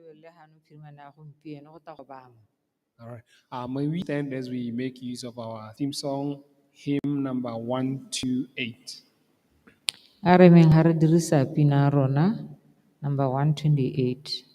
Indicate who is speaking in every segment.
Speaker 1: Lebelele gano phirimana ya gompieno go tla go bama.
Speaker 2: All right. May we stand as we make use of our theme song, hymn number 128.
Speaker 1: A re emeng ga re dirisa pina ya rona number 128.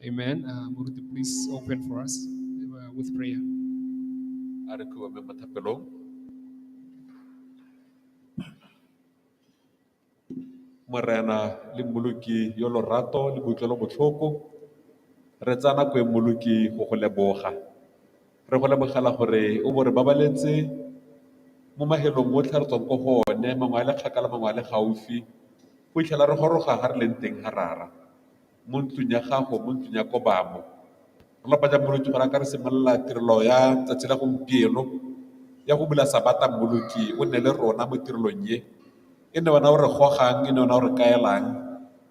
Speaker 2: Amen. Moruti, please open for us with prayer.
Speaker 3: A re khubame mo thapelong. Morena le Mmoloki yo lorato le boutlwelo botlhoko, re tsaya nako e Mmoloki go go leboga. Re go lebogela gore o bo re babaletse mo mahelong otlhe a re tswang ko go one, mangwe a le kgakala, mangwe a le gaufi, go fitlhela re goroga ga re leng teng ga rara, mo ntlong ya gago, mo ntlong ya kobamo. Re lopa jang Mmoloki gore a ka re simolola tirelo ya tsatsi la gompieno ya go bula Sabata, Mmoloki o nne le rona mo tirelong e. E nne wena o re gogang, e nne wena o re kaelang,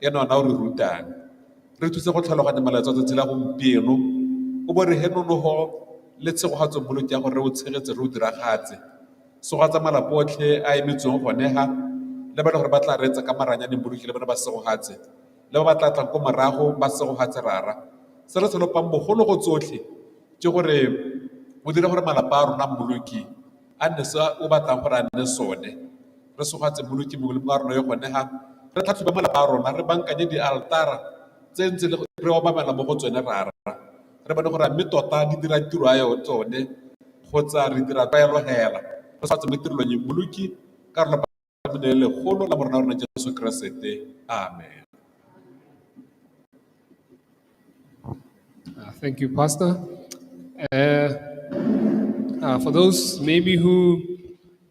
Speaker 3: e nne wena o re rutang. Re thuse go tlhaloganya molaetsa wa tsatsi la gompieno, o bo re he nonoho le tshegogatso Mmoloki ya gore re o tshegetse, re o diragatse. Segogatsa malapa otlhe a emetsweng gone ha, le ba e leng gore ba tla reetsa ka maranyane Mmoloki le bone ba segogatse, le ba ba tla tlang ko morago ba segogatse rara. Se re se lopang bogolo go tsotlhe ke gore o dire gore malapa a rona Mmoloki a nne se o batlang gore a nne sone. Re segogatse Mmoloki mongwe le mongwe wa rona yo gone ha, re tlhatlhobe malapa a rona, re bankanye dialtara tse ntse re obamela mo go tsone rara. Re bone gore a mme tota di dira tiro ya tsone kgotsa re dira tlwaelo hela. Re segogatse mo tirelong e Mmoloki ka re lopa le legolo la Morena wa rona Jesu Keresete. Amen.
Speaker 2: Thank you, Pastor. For those maybe who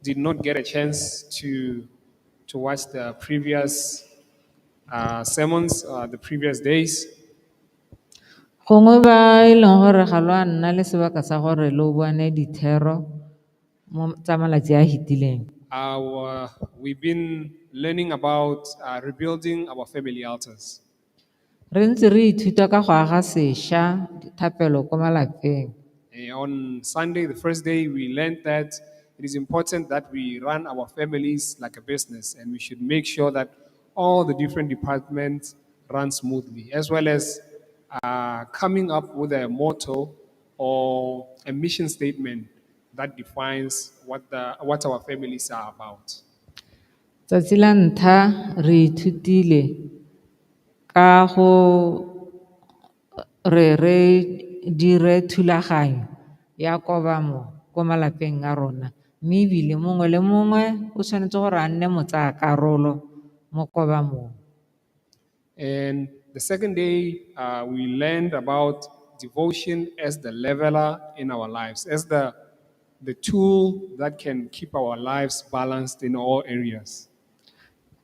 Speaker 2: did not get a chance to watch the previous sermons, the previous days,
Speaker 1: Gongwe ba e leng gore ga lo a nna le sebaka sa gore lo bone dithero mo tsa malatsi a hitileng.
Speaker 2: We've been learning about rebuilding our family altars.
Speaker 1: Re ntse re ithuta ka go aga sešwa thapelo ko malapeng.
Speaker 2: On Sunday, the first day, we learned that it is important that we run our families like a business, and we should make sure that all the different departments run smoothly, as well as coming up with a motto or a mission statement that defines what our families are about.
Speaker 1: Tsatsi la ntlha re ithutile ka go re re dire thulaganyo ya kobamo ko malapeng a rona, mme ebile mongwe le mongwe o tshwanetse gore a nne motsaya karolo mo kobamong.
Speaker 2: And the second day, we learned about devotion as the leveler in our lives, as the tool that can keep our lives balanced in all areas.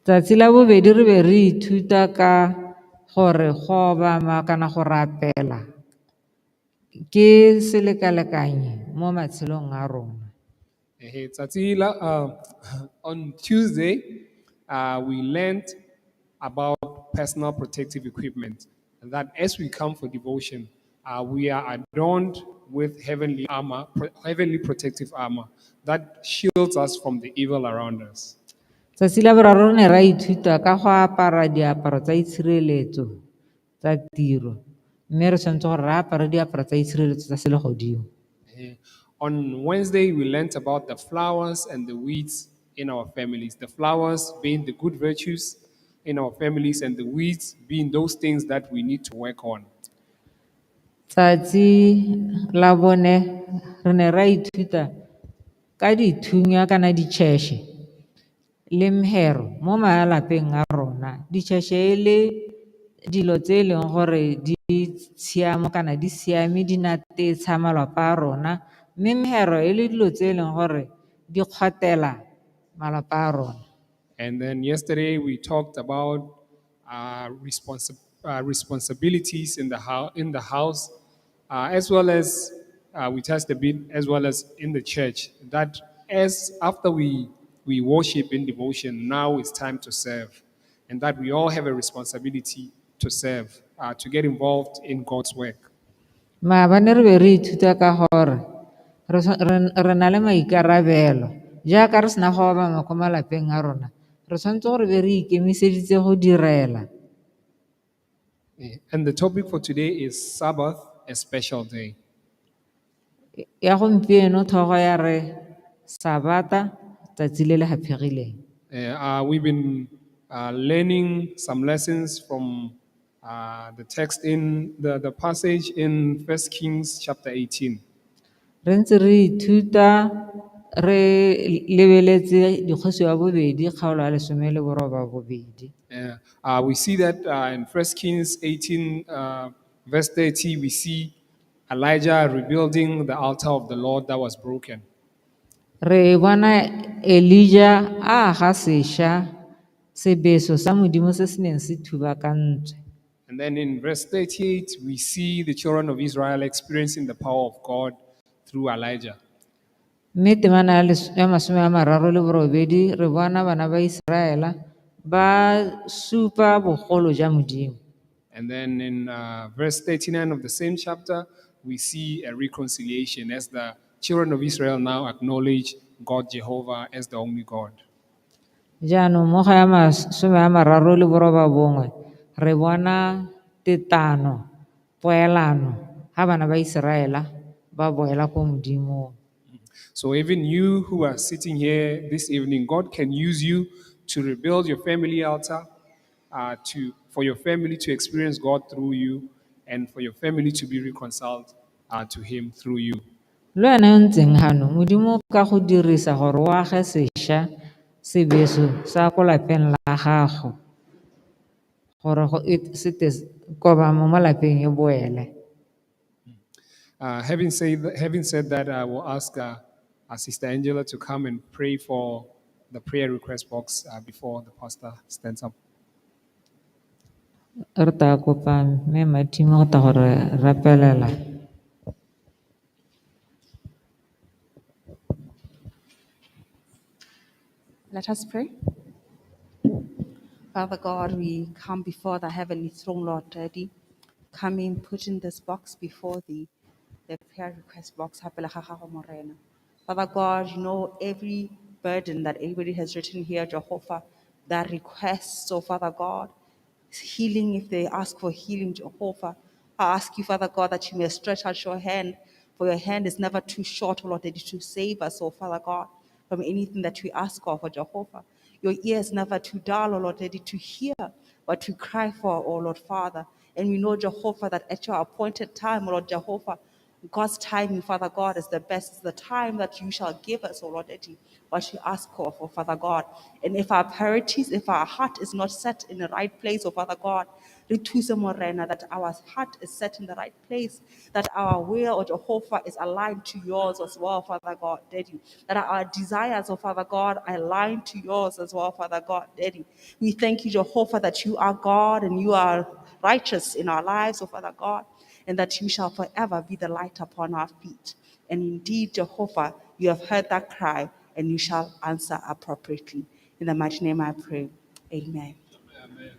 Speaker 1: Tsatsi la bobedi re be re ithuta ka gore go obama kana go rapela ke selekalekanye mo matshelong a rona.
Speaker 2: Tsatsi la, on Tuesday, we learned about personal protective equipment, and that as we come for devotion, we are adorned with heavenly armor, heavenly protective armor that shields us from the evil around us.
Speaker 1: Tsatsi la boraro re ne ra ithuta ka go apara diaparo tsa itshireletso tsa tiro, mme re tshwanetse gore re apare diaparo tsa itshireletso tsa selegodimo.
Speaker 2: On Wednesday, we learned about the flowers and the weeds in our families. The flowers being the good virtues in our families and the weeds being those things that we need to work on.
Speaker 1: Tsatsi la bone re ne ra ithuta ka dithunya kana ditšheshe le mhero mo malapeng a rona. Ditšheshe e le dilo tse e leng gore di tshiamo kana di siame di natetsha malapa a rona, mme mhero e le dilo tse e leng gore di kgotela malapa a rona.
Speaker 2: And then yesterday we talked about responsibilities in the house, as well as we touched a bit, as well as in the church. That as after we worship in devotion, now it's time to serve, and that we all have a responsibility to serve, to get involved in God's work.
Speaker 1: Maabane re be re ithuta ka gore re na le maikarabelo jaaka re sena go obama ko malapeng a rona, re tshwanetse gore be re ikemiseditse go direla.
Speaker 2: And the topic for today is Sabbath, a special day.
Speaker 1: Ya gompieno tlhogo ya re Sabata tsatsi le le haphegileng.
Speaker 2: We've been learning some lessons from The text in the passage in 1 Kings chapter 18.
Speaker 1: Re ntse re ithuta re lebeletse dikgosi wa bobedi kgaolo ya 18.
Speaker 2: We see that in 1 Kings 18, verse 30, we see Elijah rebuilding the altar of the Lord that was broken.
Speaker 1: Re bona Elijah a aga sešwa sebeso sa Modimo se se neng se thubakantswe.
Speaker 2: And then in verse 38, we see the children of Israel experiencing the power of God through Elijah.
Speaker 1: Mme temana ya 38 re bona bana ba Iseraela ba supa bogolo jwa Modimo.
Speaker 2: And then in verse 39 of the same chapter, we see a reconciliation as the children of Israel now acknowledge God Jehovah as the only God.
Speaker 1: Jaanong mo go ya 39 re bona tetano, poelano, ga bana ba Iseraela ba boela ko Modimong.
Speaker 2: So even you who are sitting here this evening, God can use you to rebuild your family altar, for your family to experience God through you, and for your family to be reconciled to Him through you.
Speaker 1: Le wena yo ntseng hano, Modimo o ka go dirisa gore o age sešwa sebeso sa ko lapeng la gago, gore go se te kobamo mo lapeng e boele.
Speaker 2: Having said that, I will ask Sister Angela to come and pray for the prayer request box before the pastor stands up.
Speaker 1: Re tla kopa mme Mathimo go tla go re rapelela.
Speaker 4: Let us pray. Father God, we come before the heavenly throne, Lord Daddy, coming, putting this box before thee, the prayer request box. Ha pele ga gago, Morena. Father God, you know every burden that everybody has written here, Jehovah, that requests, oh Father God, healing, if they ask for healing, Jehovah, I ask you, Father God, that you may stretch out your hand, for your hand is never too short, O Lord, that you to save us, oh Father God, from anything that we ask of, oh Jehovah. Your ear is never too dull, O Lord, Daddy, to hear what we cry for, O Lord, Father. And we know, Jehovah, that at your appointed time, O Lord Jehovah, God's timing, Father God, is the best. It's the time that you shall give us, O Lord Daddy, what you ask of, O Father God. And if our priorities, if our heart is not set in the right place, O Father God, re thuse, Morena, that our heart is set in the right place, that our will, O Jehovah, is aligned to yours as well, Father God, Daddy. That our desires, O Father God, are aligned to yours as well, Father God, Daddy. We thank you, Jehovah, that you are God and you are righteous in our lives, O Father God, and that you shall forever be the light upon our feet. And indeed, Jehovah, you have heard that cry, and you shall answer appropriately. In the mighty name I pray. Amen.
Speaker 2: Amen.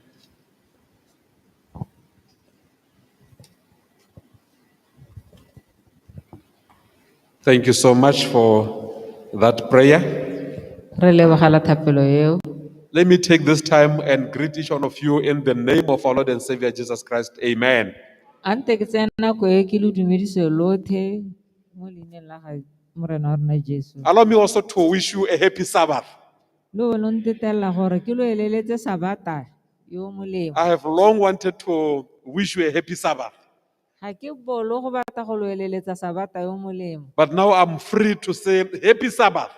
Speaker 3: Thank you so much for that prayer.
Speaker 1: Re lebogela thapelo eo.
Speaker 3: Let me take this time and greet each one of you in the name of our Lord and Savior Jesus Christ. Amen.
Speaker 1: A nte ke tseye nako e ke le dumedise lothe mo leineng la ga Morena wa rona Jesu.
Speaker 3: Allow me also to wish you a happy Sabbath.
Speaker 1: Lo bo lo ntetelela gore ke lo eleletse Sabata yo molemo.
Speaker 3: I have long wanted to wish you a happy Sabbath.
Speaker 1: Ga ke bolo go batla go lo eleletsa Sabata yo molemo.
Speaker 3: But now I'm free to say happy Sabbath.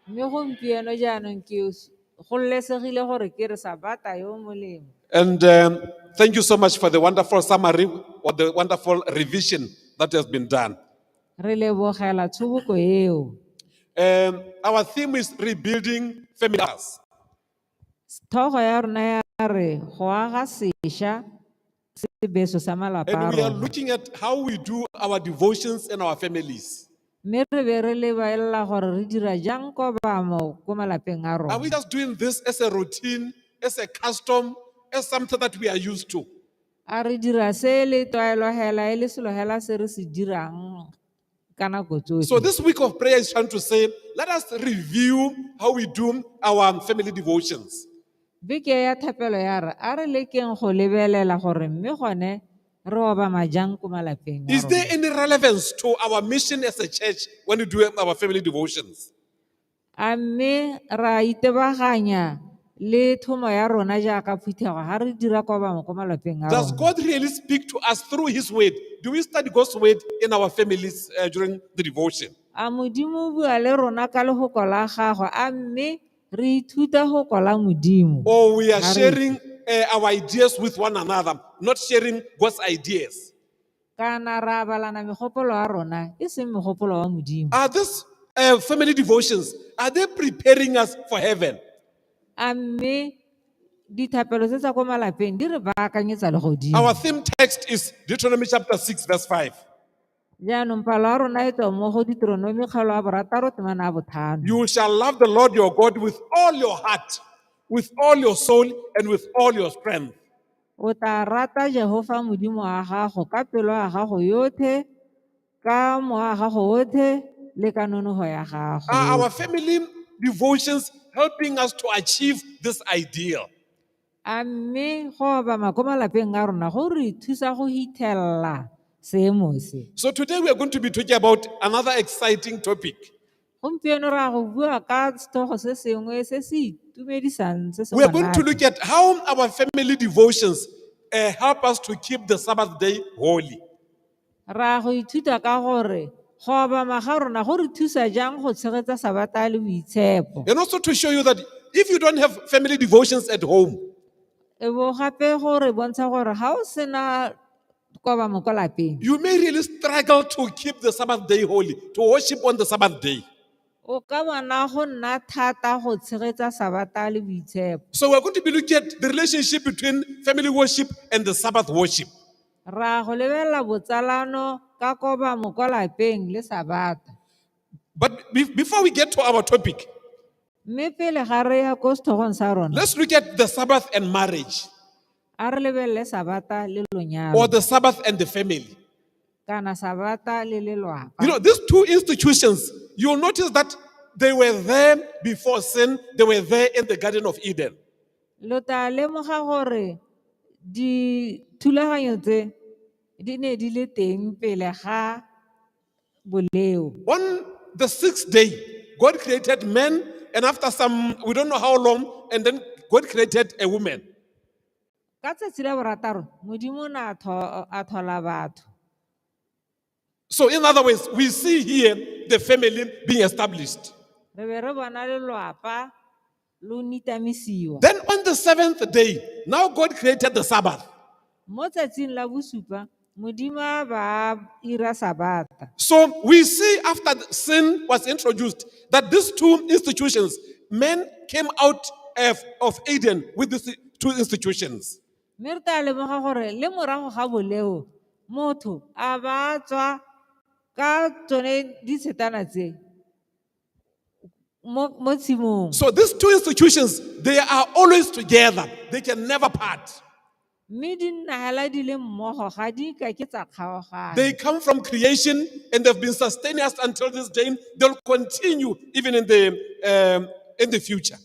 Speaker 1: Mme gompieno jaanong ke gololesegile gore ke re Sabata yo molemo.
Speaker 3: And thank you so much for the wonderful summary or the wonderful revision that has been done.
Speaker 1: Re lebogela tshoboko eo.
Speaker 3: Our theme is rebuilding families.
Speaker 1: Tlhogo ya rona ya re go aga sešwa sebeso sa malapa
Speaker 3: And
Speaker 1: a
Speaker 3: we are
Speaker 1: rona.
Speaker 3: looking at how we do our devotions in our families.
Speaker 1: Mme re be re lebelela gore re dira jang kobamo ko malapeng a
Speaker 3: Are we
Speaker 1: rona.
Speaker 3: just doing this as a routine, as a custom, as something that we are used to?
Speaker 1: A re dira se le tlwaelo hela e le selo hela se re se dirang ka nako
Speaker 3: So
Speaker 1: tsotlhe.
Speaker 3: this week of prayer is trying to say, let us review how we do our family devotions.
Speaker 1: Beke ya thapelo ya re a re lekeng go lebelela gore mme gone re obama jang ko malapeng a
Speaker 3: Is there
Speaker 1: rona.
Speaker 3: any relevance to our mission as a church when we do our family devotions?
Speaker 1: A mme ra itebaganya le thomo ya rona jaaka phuthego ga re dira kobamo ko malapeng a
Speaker 5: Does
Speaker 1: rona.
Speaker 5: God really speak to us through His word? Do we study God's word in our families during the devotion?
Speaker 1: A Modimo o bua le rona ka lefoko la gagwe, a mme re ithuta go kola Modimo.
Speaker 5: Or we are
Speaker 1: Ha re-
Speaker 5: sharing our ideas with one another, not sharing God's ideas?
Speaker 1: Kana ra abalana megopolo ya rona, e seng megopolo wa Modimo.
Speaker 5: Are these family devotions, are they preparing us for heaven?
Speaker 1: A mme dithapelo tse tsa ko malapeng di re baakanyetsa legodimo.
Speaker 5: Our theme text is Deuteronomy chapter 6, verse 5.
Speaker 1: Jaanong palo ya rona e tswa mo go Deuteronomy kgaolo ya borataro temana ya botlhano.
Speaker 5: You shall love the Lord your God with all your heart, with all your soul, and with all your strength.
Speaker 1: O tla rata Jehofa Modimo wa gago ka pelo ya gago yotlhe, ka mowa wa gago otlhe le ka nonofo ya gago.
Speaker 5: Are our family devotions helping us to achieve this ideal?
Speaker 1: A mme go obama ko malapeng a rona go re thusa go hithelela seemo se.
Speaker 5: So today we are going to be talking about another exciting topic.
Speaker 1: Gompieno ra go bua ka setlhogo se sengwe se se itumedisang se se
Speaker 5: We are going to
Speaker 1: monate.
Speaker 5: look at how our family devotions help us to keep the Sabbath day holy.
Speaker 1: Ra go ithuta ka gore go obama ga rona go re thusa jang go tshegetsa sabata le boitshepo.
Speaker 5: And also to show you that if you don't have family devotions at home,
Speaker 1: E bo gape go re bontsha gore ga o sena kobamo ko lapeng,
Speaker 5: you may really struggle to keep the Sabbath day holy, to worship on the Sabbath day.
Speaker 1: o ka bona go nna thata go tshegetsa sabata le boitshepo.
Speaker 5: So we're going to be looking at the relationship between family worship and the Sabbath worship.
Speaker 1: Ra go lebelela botsalano ka kobamo kwa lapeng le sabata.
Speaker 5: But before we get to our topic,
Speaker 1: Mme pele ga re ya ko setlhogong sa rona,
Speaker 5: let's look at the Sabbath and marriage,
Speaker 1: a re lebelele sabata le
Speaker 5: or
Speaker 1: lonyalo
Speaker 5: the Sabbath and the family.
Speaker 1: kana sabata le lelwapa.
Speaker 5: These two institutions, you'll notice that they were there before sin, they were there in the Garden of Eden.
Speaker 1: Lo tla lemoga gore dithulaganyo tse di ne di le teng pele ga boleo.
Speaker 5: On the sixth day, God created man, and after some, we don't know how long, and then God created a woman.
Speaker 1: Ka tsatsi la borataro, Modimo o ne a tlhola batho.
Speaker 5: So, in other words, we see here the family being established.
Speaker 1: Re be re bona lelwapa lo nitamisiwa.
Speaker 5: Then on the seventh day, now God created the Sabbath.
Speaker 1: Mo tsatsing la bosupa, Modimo a ba a ira sabata.
Speaker 5: So we see after the sin was introduced that these two institutions, men came out of Eden with these two institutions.
Speaker 1: Mme re tla lemoga gore le morago ga boleo, motho a ba tswa ka tsone ditshetana tse mo tshimong.
Speaker 5: So these two institutions, they are always together. They can never part.
Speaker 1: Mme di nna hela di le mmogo, ga di ka ke tsa kgaogana.
Speaker 5: They come from creation and they've been sustaining us until this day. They'll continue even in the future.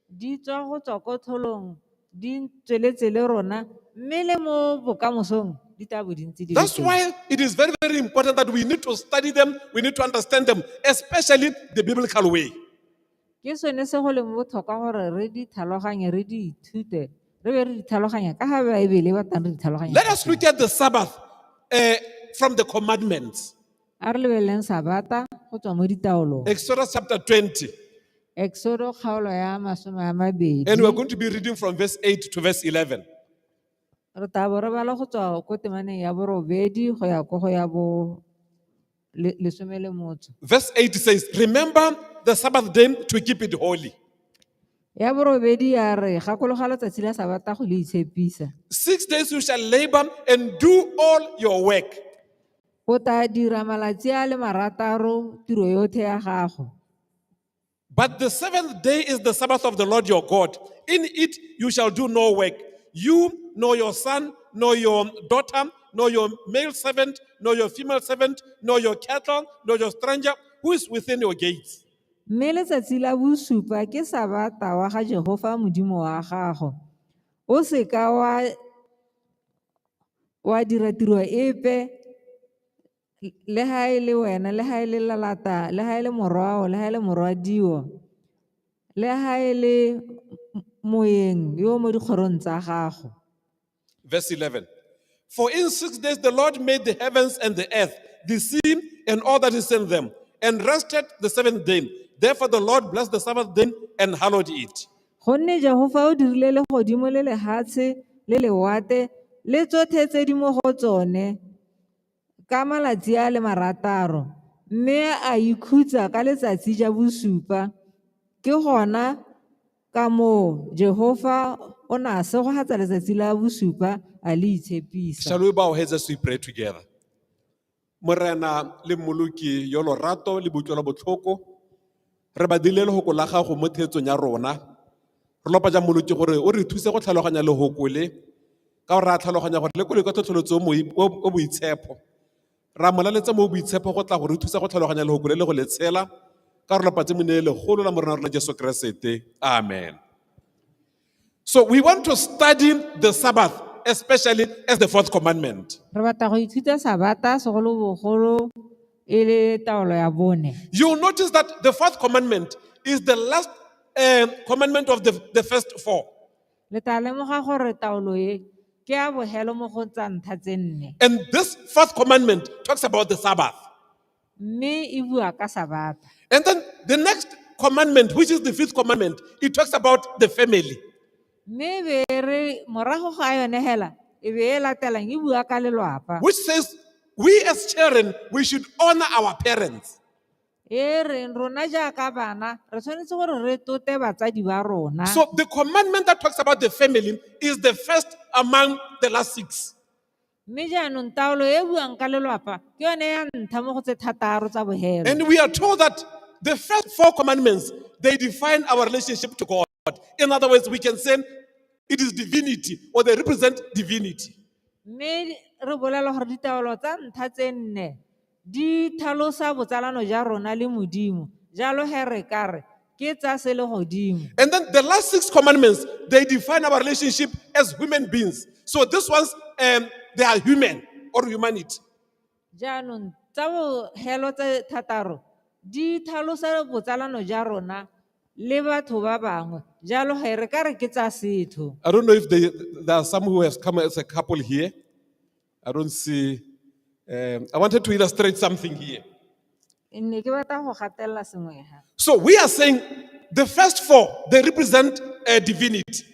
Speaker 1: Di tswa go tswa ko tlholong, di tsweletse le rona, mme le mo bokamosong di tla bo di ntse di le
Speaker 5: That's
Speaker 1: teng.
Speaker 5: why it is very, very important that we need to study them, we need to understand them, especially the biblical way.
Speaker 1: Ke sone se go leng botlhokwa gore re di tlhaloganye, re di ithute, re be re di tlhaloganye ka ga Baebele ba tang re di tlhaloganya
Speaker 5: Let
Speaker 1: ka
Speaker 5: us
Speaker 1: teng.
Speaker 5: look at the Sabbath from the commandments.
Speaker 1: A re lebeleleng Sabata go tswa mo ditaolong.
Speaker 5: Exodus chapter 20.
Speaker 1: Exodo kgaolo ya masome a mabedi.
Speaker 5: And we're going to be reading from verse 8 to verse 11.
Speaker 1: Re tla bo re bala go tswa ko temaneng ya borobedi go ya ko go ya bo lesome le motso.
Speaker 5: Verse 8 says, Remember the Sabbath day to keep it holy.
Speaker 1: Ya borobedi ya re gakologelwa letsatsi la Sabata go le itshepisa.
Speaker 5: 6 days you shall labor and do all your work.
Speaker 1: O tla dira malatsi a le marataro tiro yotlhe ya gago.
Speaker 5: But the seventh day is the Sabbath of the Lord your God. In it you shall do no work. You, nor your son, nor your daughter, nor your male servant, nor your female servant, nor your cattle, nor your stranger who is within your gates.
Speaker 1: Mme letsatsi la bosupa ke Sabata wa ga Jehofa Modimo wa gago. O seka wa dira tiro epe, le ha e le wena, le ha e le lalata, le ha e le morwao, le ha e le morwadio, le ha e le moeng yo o mo dikgorong tsa gago.
Speaker 5: Verse 11. For in 6 days the Lord made the heavens and the earth, the sea, and all that is in them, and rested the seventh day. Therefore the Lord blessed the Sabbath day and hallowed it.
Speaker 1: Gonne Jehofa o dirile legodimo le lehatshe le lewatle le tsotlhe tse di mo go tsone ka malatsi a le marataro mme a ikhutsa ka letsatsi ja bosupa ke gona ka moo Jehofa o ne a segofatsa letsatsi la bosupa a le itshepisa.
Speaker 5: Shall we bow our heads as we pray together? Morena le Mmoloki yo lorato le boutlwelo botlhoko, re badile lehoko la gago mo theetsong ya rona. Re lopa jang Mmoloki gore o re thuse go tlhaloganya lehoko le, ka gore re a tlhaloganya gore le kole ka tlhotlheletso o boitshepo. Ra mo laletsa mo boitshepo go tla go re thusa go tlhaloganya lehoko le le go le tshela, ka re lopa tse mo neele legolo la Morena wa rona Jesu Keresete. Amen. So we want to study the Sabbath, especially as the fourth commandment.
Speaker 1: Re batla go ithuta Sabata segolobogolo e le taolo ya bone.
Speaker 5: You'll notice that the fourth commandment is the last commandment of the first four.
Speaker 1: Le tla lemoga gore taolo e ke ya bogelo mo go tsa ntlha tse nne.
Speaker 5: And this fourth commandment talks about the Sabbath.
Speaker 1: Mme e bua ka Sabata.
Speaker 5: And then the next commandment, which is the fifth commandment, it talks about the family.
Speaker 1: Mme e be e re morago ga yone hela e be e latelang e bua ka lelwapa.
Speaker 5: Which says we as children, we should honor our parents.
Speaker 1: E reng rona jaaka bana re tshwanetse gore re tote batsadi ba rona.
Speaker 5: So the commandment that talks about the family is the first among the last six.
Speaker 1: Mme jaanong taolo e buang ka lelwapa ke yone ya ntlha mo go tse thataro tsa bogelo.
Speaker 5: And we are told that the first four commandments, they define our relationship to God. In other words, we can say it is divinity, or they represent divinity.
Speaker 1: Mme re bolela gore ditaolo tsa ntlha tse nne di tlhalosa botsalano ja rona le Modimo. Jalo he re ka re ke tsa selegodimo.
Speaker 5: And then the last six commandments, they define our relationship as human beings. So these ones, they are human or humanity.
Speaker 1: Jaanong tsa bogelo tse thataro di tlhalosa botsalano ja rona le batho ba bangwe. Jalo he re ka re ke tsa setho.
Speaker 5: I don't know if there are some who have come as a couple here. I don't see. I wanted to illustrate something here.
Speaker 1: Ne ke batla go gatelela sengwe ha.
Speaker 5: So we are saying the first four, they represent divinity.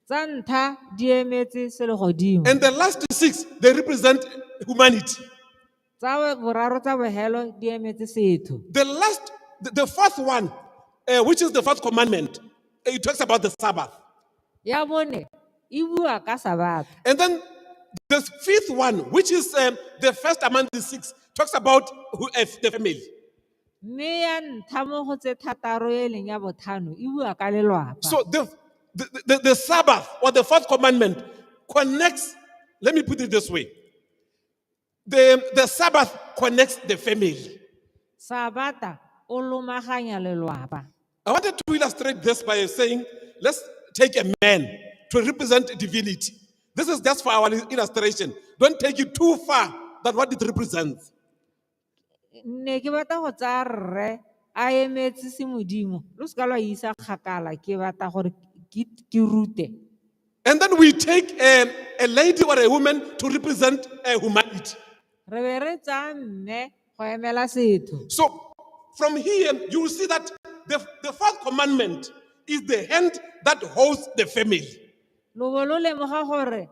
Speaker 1: Tsa ntlha di emetse selegodimo.
Speaker 5: And the last six, they represent humanity.
Speaker 1: Tsa boraro tsa bogelo di emetse setho.
Speaker 5: The fourth one, which is the fourth commandment, it talks about the Sabbath.
Speaker 1: Ya bone e bua ka Sabata.
Speaker 5: And then the fifth one, which is the first among the six, talks about the family.
Speaker 1: Mme ya ntlha mo go tse thataro e leng ya botlhano e bua ka lelwapa.
Speaker 5: So the Sabbath or the fourth commandment connects, let me put it this way. The Sabbath connects the family.
Speaker 1: Sabata o lomaganya lelwapa.
Speaker 5: I wanted to illustrate this by saying, let's take a man to represent divinity. This is just for our illustration. Don't take it too far than what it represents.
Speaker 1: Ne ke batla go tsaya rre a emetse semodimo lo seka lwa isa kgakala ke batla gore ke rute.
Speaker 5: And then we take a lady or a woman to represent humanity.
Speaker 1: Re be re tsaya mme go emela setho.
Speaker 5: So from here, you will see that the fourth commandment is the hand that holds the family.
Speaker 1: Lo bo lo lemoga gore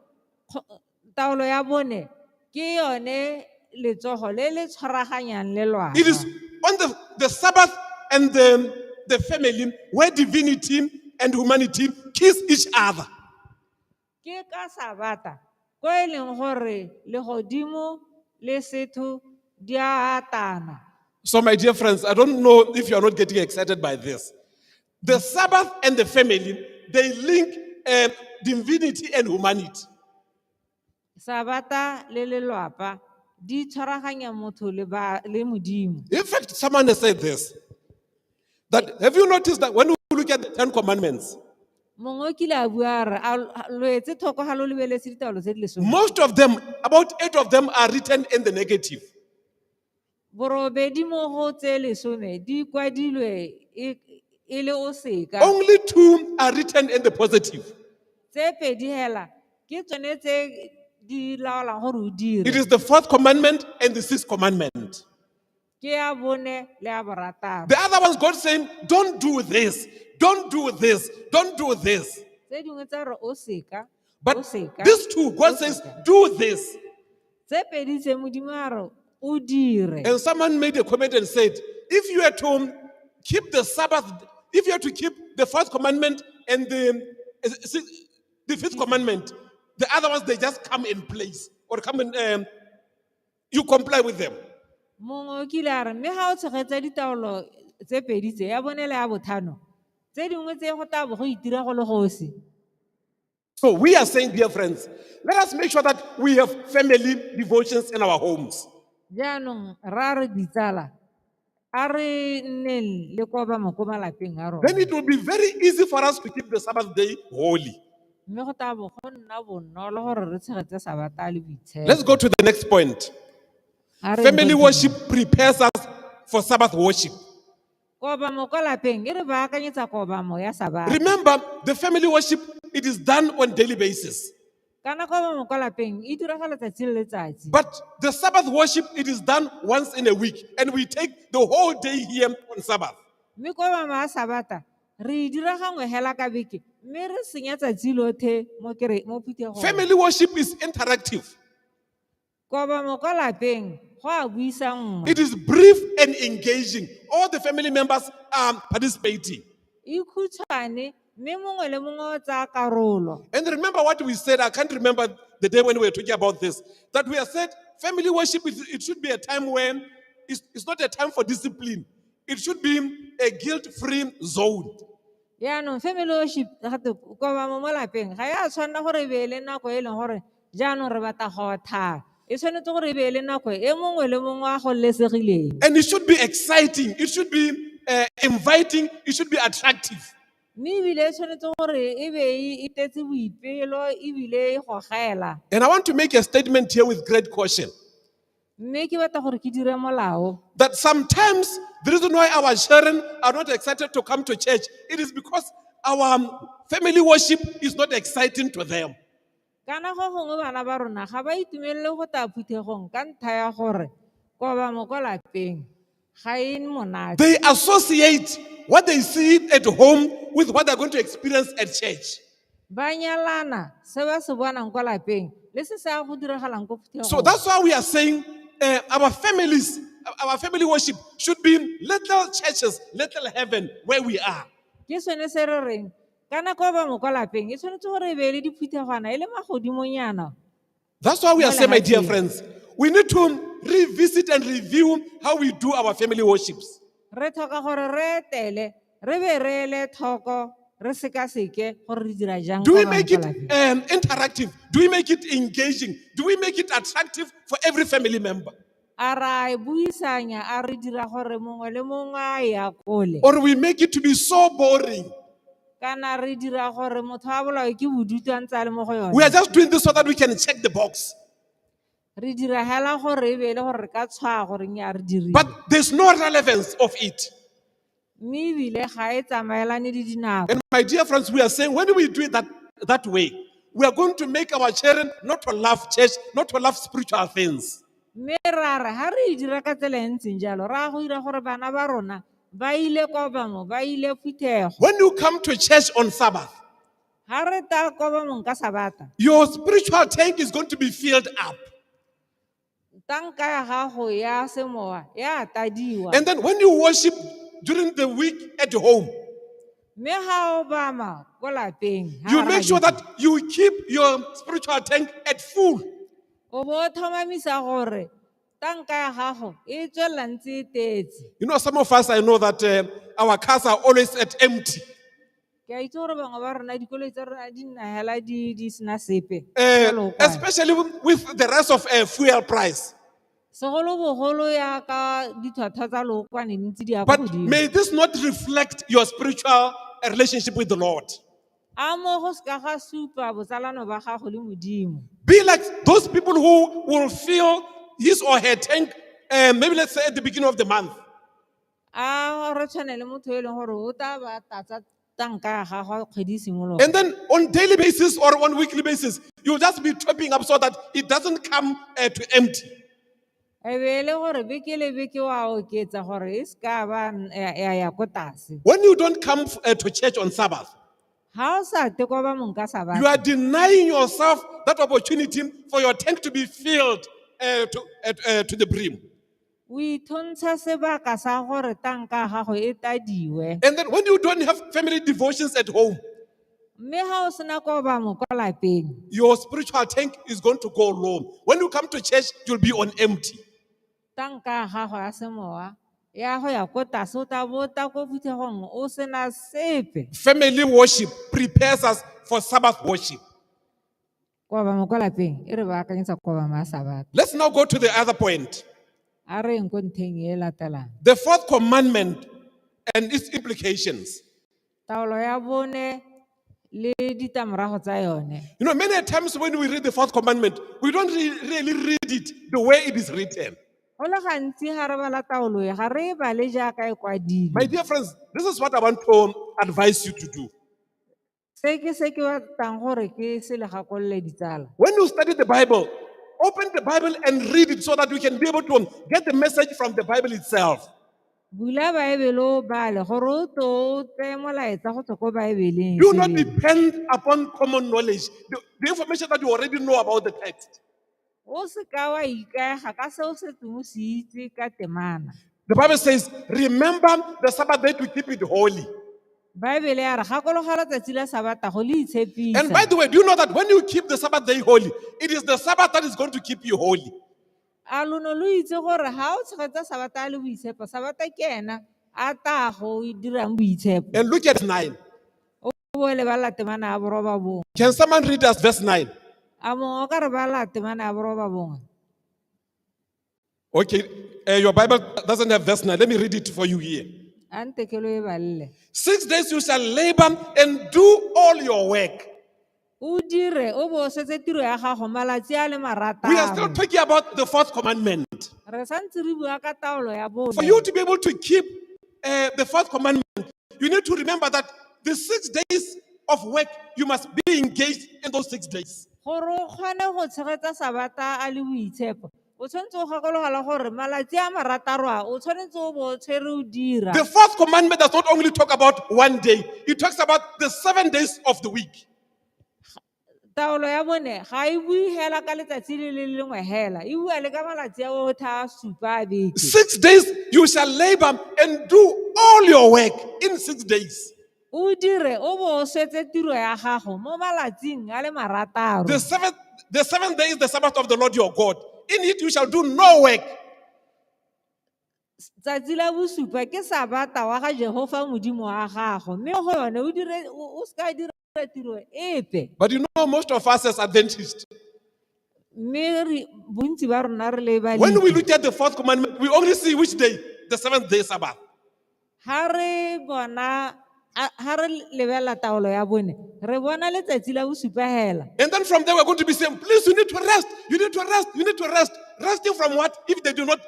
Speaker 1: taolo ya bone ke yone letsogo le le tshwaraganyang lelwapa.
Speaker 5: It is on the Sabbath and the family where divinity and humanity kiss each other.
Speaker 1: Ke ka Sabata ko e leng gore legodimo le setho di a atana.
Speaker 5: So, my dear friends, I don't know if you are not getting excited by this. The Sabbath and the family, they link divinity and humanity.
Speaker 1: Sabata le lelwapa di tshwaraganya motho le ba le Modimo.
Speaker 5: In fact, someone has said this. That have you noticed that when we look at the Ten Commandments,
Speaker 1: Mongwe o kile a bua a re a lo etse thoko ga lo lebeletse ditaolo tse di lesome.
Speaker 5: most of them, about 8 of them, are written in the negative.
Speaker 1: Borobedi mo go tse lesome di kwadilwe e, e le o seka.
Speaker 5: Only two are written in the positive.
Speaker 1: Tse pedi hela ke tsone tse di laolang gore o
Speaker 5: It
Speaker 1: dire.
Speaker 5: is the fourth commandment and the sixth commandment.
Speaker 1: Ke ya bone le ya borataro.
Speaker 5: The other ones, God saying, don't do this, don't do this, don't do this.
Speaker 1: Tse dingwe tsa re o seka, o
Speaker 5: But
Speaker 1: seka.
Speaker 5: these two, God
Speaker 1: o
Speaker 5: says,
Speaker 1: seka.
Speaker 5: do this.
Speaker 1: Tse pedi tse Modimo a re o dire.
Speaker 5: And someone made a comment and said, if you are to keep the Sabbath, if you are to keep the fourth commandment and the fifth commandment, the other ones, they just come in place or come in, you comply with them.
Speaker 1: Mongwe o kile a re mme ga o tshegetsa ditaolo tse pedi tse ya bone le ya botlhano tse dingwe tse go tla bo go itira go le gosi.
Speaker 5: So we are saying, dear friends, let us make sure that we have family devotions in our homes.
Speaker 1: Jaanong ra re ditsala a re nneng le kobamo ko malapeng a
Speaker 5: Then
Speaker 1: rona
Speaker 5: it will be very easy for us to keep the Sabbath day holy.
Speaker 1: mme go tla bo go nna bonolo gore re tshegetse sabata le
Speaker 5: Let's
Speaker 1: boitshepo.
Speaker 5: go to the next point.
Speaker 1: A re
Speaker 5: Family
Speaker 1: go-
Speaker 5: worship prepares us for Sabbath worship.
Speaker 1: Kobamo kwa lapeng e re baakanyetsa kobamo ya sabata.
Speaker 5: Remember, the family worship, it is done on daily basis.
Speaker 1: Kana kobamo kwa lapeng e diragala letsatsi le letsatsi.
Speaker 5: But the Sabbath worship, it is done once in a week. And we take the whole day here on Sabbath.
Speaker 1: Mme kobamo ya sabata re e dira gangwe hela ka beke mme re senya tsatsi lotlhe mo kere mo phuthegong.
Speaker 5: Family worship is interactive.
Speaker 1: Kobamo kwa lapeng go a buisanngwa.
Speaker 5: It is brief and engaging. All the family members are participating.
Speaker 1: E khutshwane mme mongwe le mongwe o tsaya karolo.
Speaker 5: And remember what we said, I can't remember the day when we were talking about this, that we have said family worship, it should be a time when it's not a time for discipline. It should be a guilt-free zone.
Speaker 1: Jaanong family worship gate kobamo mo lapeng ga ya tshwanela gore e be e le nako e leng gore jaanong re batla go otha. E tshwanetse gore e be e le nako e mongwe le mongwe a gololesegileng.
Speaker 5: And it should be exciting. It should be inviting. It should be attractive.
Speaker 1: Mme ebile e tshwanetse gore e be e tletse boipelo ebile e gogela.
Speaker 5: And I want to make a statement here with great caution
Speaker 1: Mme ke batla gore ke dire molao
Speaker 5: that sometimes the reason why our children are not excited to come to church, it is because our family worship is not exciting to them.
Speaker 1: Kana go gongwe bana ba rona ga ba itumelele go tla phuthegong ka ntlha ya gore kobamo kwa lapeng ga e monate.
Speaker 5: They associate what they see at home with what they're going to experience at church.
Speaker 1: Ba nyalana se ba se bonang kwa lapeng le se se ya go diragalang ko
Speaker 5: So
Speaker 1: phuthegong.
Speaker 5: that's why we are saying our families, our family worship should be little churches, little heaven where we are.
Speaker 1: Ke sone se re reng kana kobamo kwa lapeng e tshwanetse gore e be e le diphuthegwana e le magodimonyana.
Speaker 5: That's why we are
Speaker 1: Mo
Speaker 5: saying, my dear
Speaker 1: lehatsheng.
Speaker 5: friends, we need to revisit and review how we do our family worships.
Speaker 1: Re tlhoka gore re etele re be re ele tlhoko re sekaseke gore re dira jang
Speaker 5: Do we
Speaker 1: kobamo
Speaker 5: make
Speaker 1: kwa
Speaker 5: it
Speaker 1: lapeng.
Speaker 5: interactive? Do we make it engaging? Do we make it attractive for every family member?
Speaker 1: A ra e buisanya a re dira gore mongwe le mongwe a e akole.
Speaker 5: Or we make it to be so boring?
Speaker 1: Kana re dira gore motho a bolawe ke bodutu a ntse a le mo go
Speaker 5: We are
Speaker 1: yone.
Speaker 5: just doing this so that we can check the box.
Speaker 1: Re dira hela gore e be e le gore re ka tshwaya gore nnyaa re dirile.
Speaker 5: But there's no relevance of it.
Speaker 1: Mme ebile ga e tsamaelane le dinako.
Speaker 5: And my dear friends, we are saying when we do it that way, we are going to make our children not to love church, not to love spiritual things.
Speaker 1: Mme ra re ha re e dira ka tsela e ntseng jalo ra go dira gore bana ba rona ba ile kobamo ba ile phuthego.
Speaker 5: When you come to church on Sabbath,
Speaker 1: Ha re ta kobamong ka sabata
Speaker 5: your spiritual tank is going to be filled up.
Speaker 1: tanka ya gago ya semowa ya tadiwa.
Speaker 5: And then when you worship during the week at home,
Speaker 1: Mme ha o bama ko lapeng ha
Speaker 5: you
Speaker 1: gare ga
Speaker 5: make sure
Speaker 1: beke,
Speaker 5: that you keep your spiritual tank at full.
Speaker 1: o bo o tlhomamisa gore tanka ya gago e tswelela ntse e tetse.
Speaker 5: Some of us, I know that our cars are always at empty.
Speaker 1: Ke a itse gore bangwe ba rona dikoloi tsa rona di nna hela di sena sepe. Ka lookwane.
Speaker 5: Especially with the rest of fuel price.
Speaker 1: Segolobogolo ya ka ditlhwatlhwa tsa lookwane di ntse di ya kwa
Speaker 5: But
Speaker 1: godimo.
Speaker 5: may this not reflect your spiritual relationship with the Lord.
Speaker 1: A mo go seka ga supa botsalano ba gago le Modimo.
Speaker 5: Be like those people who will fill his or her tank, maybe let's say at the beginning of the month.
Speaker 1: A re tshwane le motho yo e leng gore o tla ba tlatsa tanka ya gagwe kgwedi e simologa.
Speaker 5: And then on daily basis or on weekly basis, you'll just be topping up so that it doesn't come to empty.
Speaker 1: E be e le gore beke le beke wa oketsa gore e seka ba ya ya ko tlase.
Speaker 5: When you don't come to church on Sabbath,
Speaker 1: Ga o sa te kwa ba mong ka
Speaker 5: you
Speaker 1: sabata,
Speaker 5: are denying yourself that opportunity for your tank to be filled to the brim.
Speaker 1: o ithontsha sebaka sa gore tanka ya gago e tadiwe.
Speaker 5: And then when you don't have family devotions at home,
Speaker 1: Mme ga o sena kobamo kwa lapeng,
Speaker 5: your spiritual tank is going to go low. When you come to church, you'll be on empty.
Speaker 1: Tanka ya gago ya semowa ya go ya ko tlase o tla bo o tla ko phuthegong o sena sepe.
Speaker 5: Family worship prepares us for Sabbath worship.
Speaker 1: Kobamo kwa lapeng e re baakanyetsa kobamo ya sabata.
Speaker 5: Let's now go to the other point.
Speaker 1: A re yeng ko ntlheng e e latelang.
Speaker 5: The fourth commandment and its implications.
Speaker 1: Taolo ya bone le ditlamorago tsa yone.
Speaker 5: Many times when we read the fourth commandment, we don't really read it the way it is written.
Speaker 1: Go le gantsi ga re bala taolo e ga re e bale jaaka e kwadilwe.
Speaker 5: My dear friends, this is what I want to advise you to do.
Speaker 1: Se ke se ke batlang gore ke se le gakolole ditsala.
Speaker 5: When you study the Bible, open the Bible and read it so that you can be able to get the message from the Bible itself.
Speaker 1: Bula Baebele o bale gore o tlo o tseye molaetsa go tswa ko Baebeleng
Speaker 5: Do not
Speaker 1: sebele.
Speaker 5: depend upon common knowledge, the information that you already know about the text.
Speaker 1: O seka wa ikaega ka se o setseng o se itse ka temana.
Speaker 5: The Bible says, remember the Sabbath day to keep it holy.
Speaker 1: Baebele ya re gakologelwa tsatsi la Sabata go le itshepisa.
Speaker 5: And by the way, do you know that when you keep the Sabbath day holy, it is the Sabbath that is going to keep you holy?
Speaker 1: A lo ne lo itse gore ga o tshegetsa Sabata a le boitshepo, Sabata ke ena a tla go dirang boitshepo.
Speaker 5: And look at 9.
Speaker 1: O bo lebala temana ya boroba bongwe.
Speaker 5: Can someone read us verse 9?
Speaker 1: A mongwe o ka re bala temana ya boroba bongwe.
Speaker 5: Okay, your Bible doesn't have verse 9. Let me read it for you here.
Speaker 1: A nte ke lo e balele.
Speaker 5: 6 days you shall labor and do all your work.
Speaker 1: O dire o bo o setse tiro ya gago malatsi a le
Speaker 5: We are still
Speaker 1: marataro.
Speaker 5: talking about the fourth commandment.
Speaker 1: Re santse re bua ka taolo ya bone.
Speaker 5: For you to be able to keep the fourth commandment, you need to remember that the 6 days of work, you must be engaged in those 6 days.
Speaker 1: Gore o kgone go tshegetsa Sabata a le boitshepo, o tshwanetse o gakologelwa gore malatsi a marataro a o tshwanetse o bo o tshwere o dira.
Speaker 5: The fourth commandment does not only talk about one day, it talks about the 7 days of the week.
Speaker 1: Taolo ya bone ga e bue hela ka letsatsi le le lengwe hela, e bua le ka malatsi a otlhe a supa a beke.
Speaker 5: 6 days you shall labor and do all your work in 6 days.
Speaker 1: O dire o bo o swetse tiro ya gago mo malatsing a le marataro.
Speaker 5: The seventh day is the Sabbath of the Lord your God. In it you shall do no work.
Speaker 1: Tsatsi la bosupa ke Sabata wa ga Jehova Modimo wa gago, mme go yone o dire o seka dira tiro epe.
Speaker 5: But most of us as Adventists,
Speaker 1: Mme bontsi ba rona re le
Speaker 5: when we
Speaker 1: balemi.
Speaker 5: look at the fourth commandment, we only see which day? The seventh day Sabbath.
Speaker 1: Ha re bona, ha re lebella taolo ya bone, re bona letsatsi la bosupa hela.
Speaker 5: And then from there, we're going to be saying, please, you need to rest. You need to rest. You need to rest. Resting from what? If they do not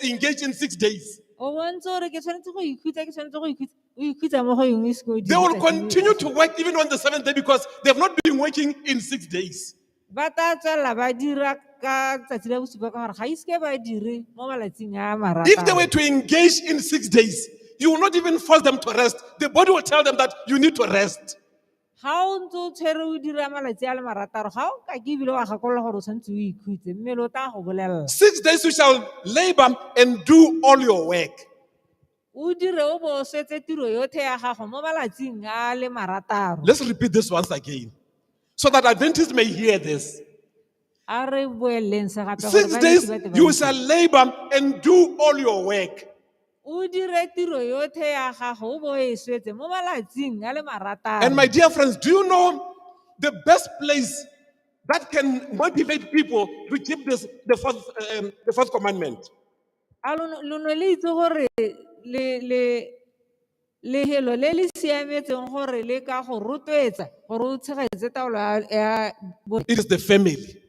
Speaker 5: engage in 6 days.
Speaker 1: O bontse gore ke tshwanetse go ikhutsa, ke tshwanetse go ikhutsa, o ikhutsa mo go eng o ise o
Speaker 5: They will
Speaker 1: dire tsatsi le
Speaker 5: continue to work even on the seventh day because they have not been working in 6 days.
Speaker 1: Ba tla tswelela ba dira ka tsatsi la bosupa ka gore ga ise ke ba dire mo malatsing a marataro.
Speaker 5: If they were to engage in 6 days, you will not even force them to rest. The body will tell them that you need to rest.
Speaker 1: Ga o ntse o tshwere o dira malatsi a le marataro, ga o ka ke ebile wa gakolola gore o tshwanetse o ikhutse, mmele o tla go bolelela.
Speaker 5: 6 days you shall labor and do all your work.
Speaker 1: O dire o bo o swetse tiro yotlhe ya gago mo malatsing a le marataro.
Speaker 5: Let's repeat this once again so that Adventists may hear this.
Speaker 1: A re boeleng se gape gore
Speaker 5: 6
Speaker 1: ba
Speaker 5: days
Speaker 1: itse ba te ba
Speaker 5: you
Speaker 1: itse.
Speaker 5: shall labor and do all your work.
Speaker 1: O dire tiro yotlhe ya gago o bo o e swetse mo malatsing a le marataro.
Speaker 5: And my dear friends, do you know the best place that can motivate people to keep this, the fourth commandment?
Speaker 1: A lo ne le itse gore lehelo le le siametseng gore le ka go rotloetsa gore o tshegetse taolo ya
Speaker 5: It is the family.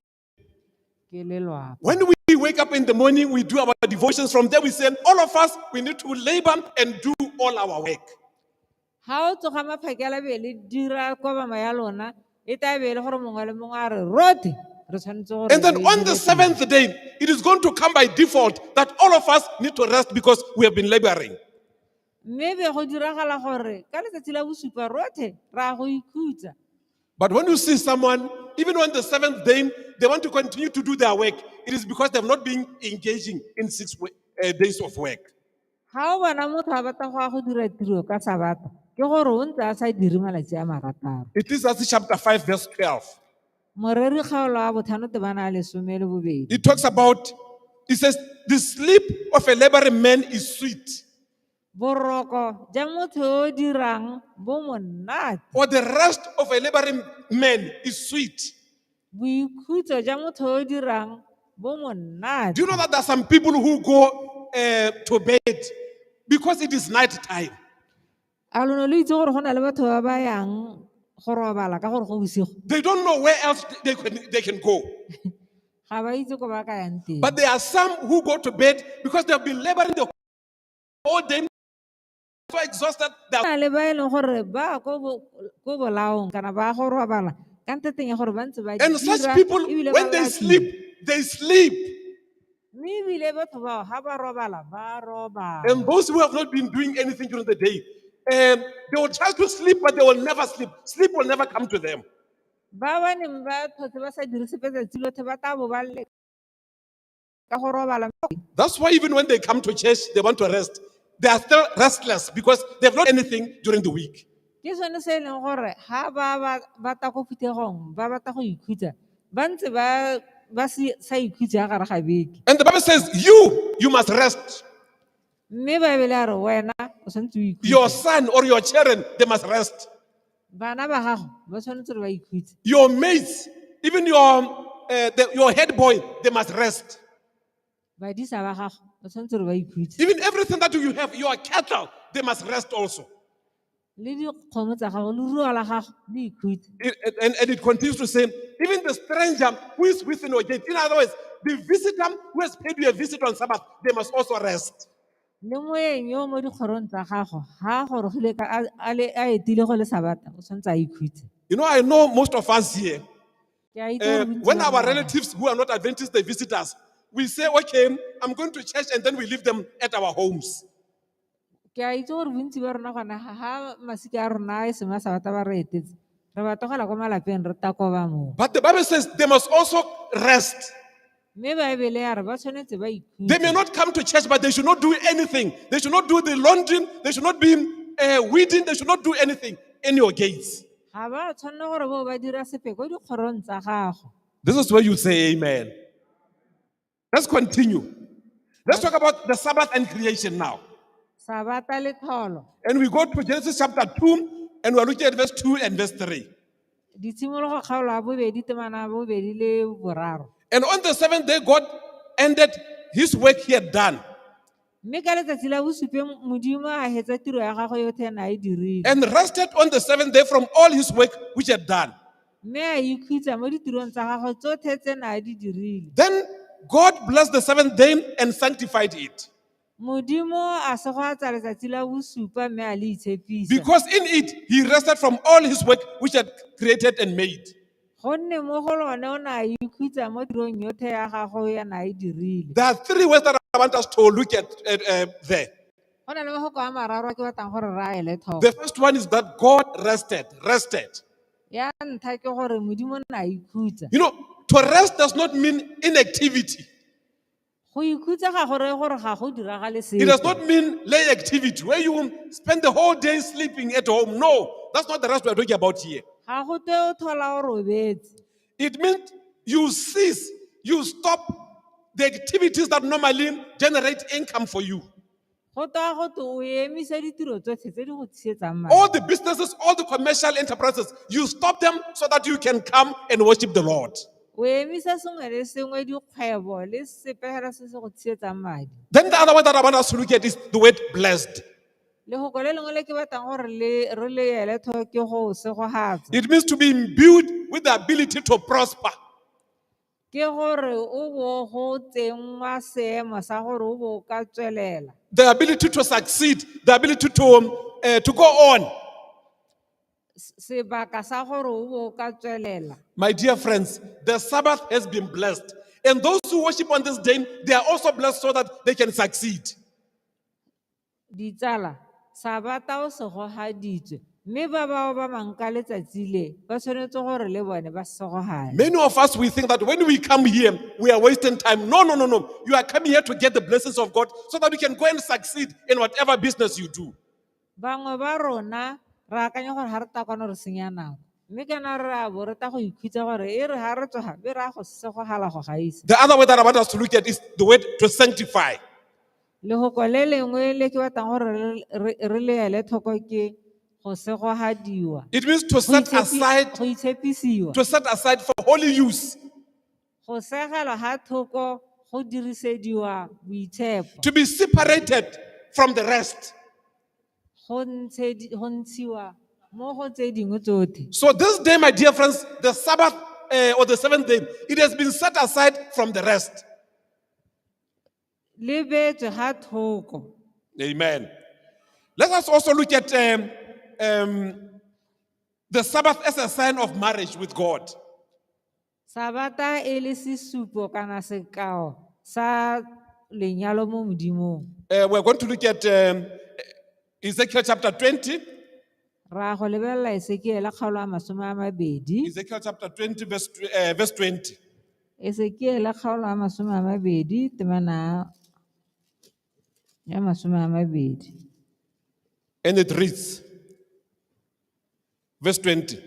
Speaker 1: Ke lelapa.
Speaker 5: When we we wake up in the morning, we do our devotions. From there, we say, all of us, we need to labor and do all our work.
Speaker 1: Ga o tsoga maphakela be le dira kobama ya lona e tla be e le gore mongwe le mongwe a re rote re tshwanetse gore
Speaker 5: And then
Speaker 1: re
Speaker 5: on the
Speaker 1: dire tiro."
Speaker 5: seventh day, it is going to come by default that all of us need to rest because we have been laboring.
Speaker 1: Mme be go diragala gore ka letsatsi la bosupa rotlhe re a go ikhutsa.
Speaker 5: But when you see someone, even on the seventh day, they want to continue to do their work, it is because they have not been engaging in 6 days of work.
Speaker 1: Ga o bona motho a batla go ya go dira tiro ka sabata ke gore o ntse a sa dire malatsi a marataro.
Speaker 5: Ecclesiastes chapter 5, verse 12.
Speaker 1: Moreri kgaolo a botlhano tebana a lesome le bobedi.
Speaker 5: It talks about, it says, the sleep of a laboring man is sweet,
Speaker 1: Boroko ja motho yo o dirang bo monate.
Speaker 5: or the rest of a laboring man is sweet.
Speaker 1: Boikhutso ja motho yo o dirang bo monate.
Speaker 5: Do you know that there are some people who go to bed because it is night time?
Speaker 1: A lone lo itse gore go na le batho ba ba yang go robala ka gore go bosigo.
Speaker 5: They don't know where else they can go.
Speaker 1: Ga ba itse ko ba ka yang teng.
Speaker 5: But there are some who go to bed because they have been laboring the whole day, so exhausted. They are
Speaker 1: Go na le ba e leng gore ba ko bolaong kana ba go robala ka ntateng ya gore ba ntse ba
Speaker 5: And such
Speaker 1: dira
Speaker 5: people,
Speaker 1: ebile ba
Speaker 5: when they
Speaker 1: lapile.
Speaker 5: sleep, they sleep.
Speaker 1: Mme ebile batho bao ga ba robala ba robala.
Speaker 5: And those who have not been doing anything during the day, they will try to sleep, but they will never sleep. Sleep will never come to them.
Speaker 1: Ba ba neng ba tlhotse ba sa dire sepe tsatsi lotlhe ba tla bo ba le ka go robala.
Speaker 5: That's why even when they come to church, they want to rest. They are still restless because they have not anything during the week.
Speaker 1: Ke sone se e leng gore ga ba batla ko phuthegong ba batla go ikhutsa ba ntse ba sa ikhutse ka gare ga beke.
Speaker 5: And the Bible says, you must rest.
Speaker 1: Mme Baebele a re wena o tshwanetse o ikhutse.
Speaker 5: Your son or your children, they must rest.
Speaker 1: Bana ba gago ba tshwanetse gore ba ikhutse.
Speaker 5: Your mates, even your head boy, they must rest.
Speaker 1: Badisa ba gago ba tshwanetse gore ba ikhutse.
Speaker 5: Even everything that you have, your cattle, they must rest also.
Speaker 1: Le dikgomo tsa gago, leruo la gago le ikhutse.
Speaker 5: And it continues to say, even the stranger who is within your gate, in other words, the visitor who has paid you a visit on Sabbath, they must also rest.
Speaker 1: Le moeng yo mo dikgorong tsa gago, ga a gorogile ka a le, a etile go le Sabata, o tshwanetse a ikhutse.
Speaker 5: I know most of us here,
Speaker 1: Ke a itse gore bontsi
Speaker 5: when
Speaker 1: ba
Speaker 5: our
Speaker 1: rona-
Speaker 5: relatives who are not Adventists, they visit us, we say, okay, I'm going to church, and then we leave them at our homes.
Speaker 1: Ke a itse gore bontsi ba rona gona ga masika a rona a e seng a Sabata ba re etetse, re ba tlogela ko malapeng re takoba moo.
Speaker 5: But the Bible says they must also rest.
Speaker 1: Mme Baebele ya re ba tshwanetse ba
Speaker 5: They may
Speaker 1: ikhutse.
Speaker 5: not come to church, but they should not do anything. They should not do the laundry. They should not be weeding. They should not do anything in your gates.
Speaker 1: Ga ba tshwanela gore bo ba dira sepe ko dikgorong tsa gago.
Speaker 5: This is where you say amen. Let's continue. Let's talk about the Sabbath and creation now.
Speaker 1: Sabata le tlholo.
Speaker 5: And we go to Genesis chapter 2, and we're looking at verse 2 and verse 3.
Speaker 1: Ditshimologo kgaolo ya bobedi temana ya bobedi le boraro.
Speaker 5: And on the seventh day, God ended his work he had done
Speaker 1: Mme ka letsatsi la bosupe Modimo a hetsa tiro ya gagwe yotlhe a ne a e dirile.
Speaker 5: and rested on the seventh day from all his work which he had done.
Speaker 1: Mme a ikhutsa mo ditirong tsa gagwe tsotlhe tse ne a di dirile.
Speaker 5: Then God blessed the seventh day and sanctified it,
Speaker 1: Modimo a segofatsa letsatsi la bosupa mme a le itshepisa.
Speaker 5: because in it he rested from all his work which he had created and made.
Speaker 1: Gonne mo go lone o ne a ikhutsa mo tirong yotlhe ya gagwe ya ne a e dirile.
Speaker 5: There are three words that I want us to look at there.
Speaker 1: Go na le mafoko a mararo a ke batlang gore re a ele tlhoko.
Speaker 5: The first one is that God rested, rested.
Speaker 1: Ya ntlha ke gore Modimo o ne a ikhutsa.
Speaker 5: To rest does not mean inactivity.
Speaker 1: Go ikhutsa ga go reye gore ga go diragale
Speaker 5: It does
Speaker 1: sepe.
Speaker 5: not mean lay activity where you spend the whole day sleeping at home. No, that's not the rest we are talking about here.
Speaker 1: Ga go twe o thola o robetse.
Speaker 5: It means you cease, you stop the activities that normally generate income for you.
Speaker 1: Go twa go twe o emisa ditiro tsotlhe tse di go tlisetsang madi.
Speaker 5: All the businesses, all the commercial enterprises, you stop them so that you can come and worship the Lord.
Speaker 1: O emisa sengwe le sengwe dikgwebo le sepe fela se se go tlisetsang madi.
Speaker 5: Then the other one that I want us to look at is the word blessed.
Speaker 1: Lefoko le lengwe le ke batlang gore re le ele tlhoko ke go segofatsa.
Speaker 5: It means to be imbued with the ability to prosper.
Speaker 1: Ke gore o bo go tsenngwa seemo sa gore o bo o ka tswelela.
Speaker 5: The ability to succeed, the ability to go on.
Speaker 1: Sebaka sa gore o bo o ka tswelela.
Speaker 5: My dear friends, the Sabbath has been blessed. And those who worship on this day, they are also blessed so that they can succeed.
Speaker 1: Ditsala, sabata o segogaditswe mme ba bao ba bang ka letsatsi le ba tshwanetse gore le bone ba segogane.
Speaker 5: Many of us, we think that when we come here, we are wasting time. No, no, no, no. You are coming here to get the blessings of God so that you can go and succeed in whatever business you do.
Speaker 1: Bangwe ba rona re akanya gore ga re ta kwano re senya nako mme kana re a bo re ta go ikhutsa gore e re ga re tsoga be re a go segogala go gaisa.
Speaker 5: The other word that I want us to look at is the word to sanctify.
Speaker 1: Lehoko le lengwe le ke batlang gore re le ele tlhoko ke go segogadiwa.
Speaker 5: It means to
Speaker 1: Go
Speaker 5: set aside,
Speaker 1: go itshepisiwa.
Speaker 5: to set aside for holy use,
Speaker 1: Go segelwa ga thoko go dirisediwa boitshepo.
Speaker 5: to be separated from the rest.
Speaker 1: Go ntshiwa mo go tse dingwe tsotlhe.
Speaker 5: So this day, my dear friends, the Sabbath or the seventh day, it has been set aside from the rest.
Speaker 1: Le beetswe ga thoko.
Speaker 5: Amen. Let us also look at the Sabbath as a sign of marriage with God.
Speaker 1: Sabata e le sesupo kana sekao sa lenyalo mo Modimong.
Speaker 5: We're going to look at Ezekiel chapter 20.
Speaker 1: Ra go lebelela Ezekiel kgaolo ya masome a mabedi.
Speaker 5: Ezekiel chapter 20, verse 20.
Speaker 1: Ezekiel kgaolo ya masome a mabedi, temana ya masome a mabedi.
Speaker 5: And it reads, verse 20.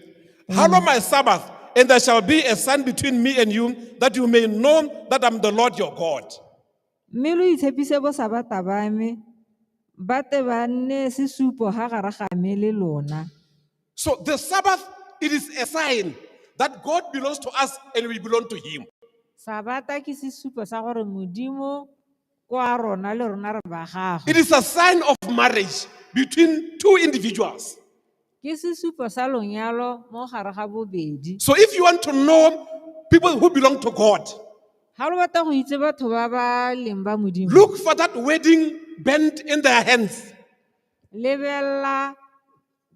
Speaker 5: Hallow my Sabbath, and there shall be a sign between me and you, that you may know that I'm the Lord your God.
Speaker 1: Mme lo itshepise bo Sabata ba me, ba te ba nne sesupo ha gare ga me le lona.
Speaker 5: So the Sabbath, it is a sign that God belongs to us and we belong to him.
Speaker 1: Sabata ke sesupo sa gore Modimo kwa rona le rona re ba gagwe.
Speaker 5: It is a sign of marriage between two individuals.
Speaker 1: Ke sesupo sa lonyalo mo gare ga bobedi.
Speaker 5: So if you want to know people who belong to God,
Speaker 1: Ha lo batla go itse batho ba ba leng ba Modimo,
Speaker 5: look for that wedding band in their hands,
Speaker 1: lebella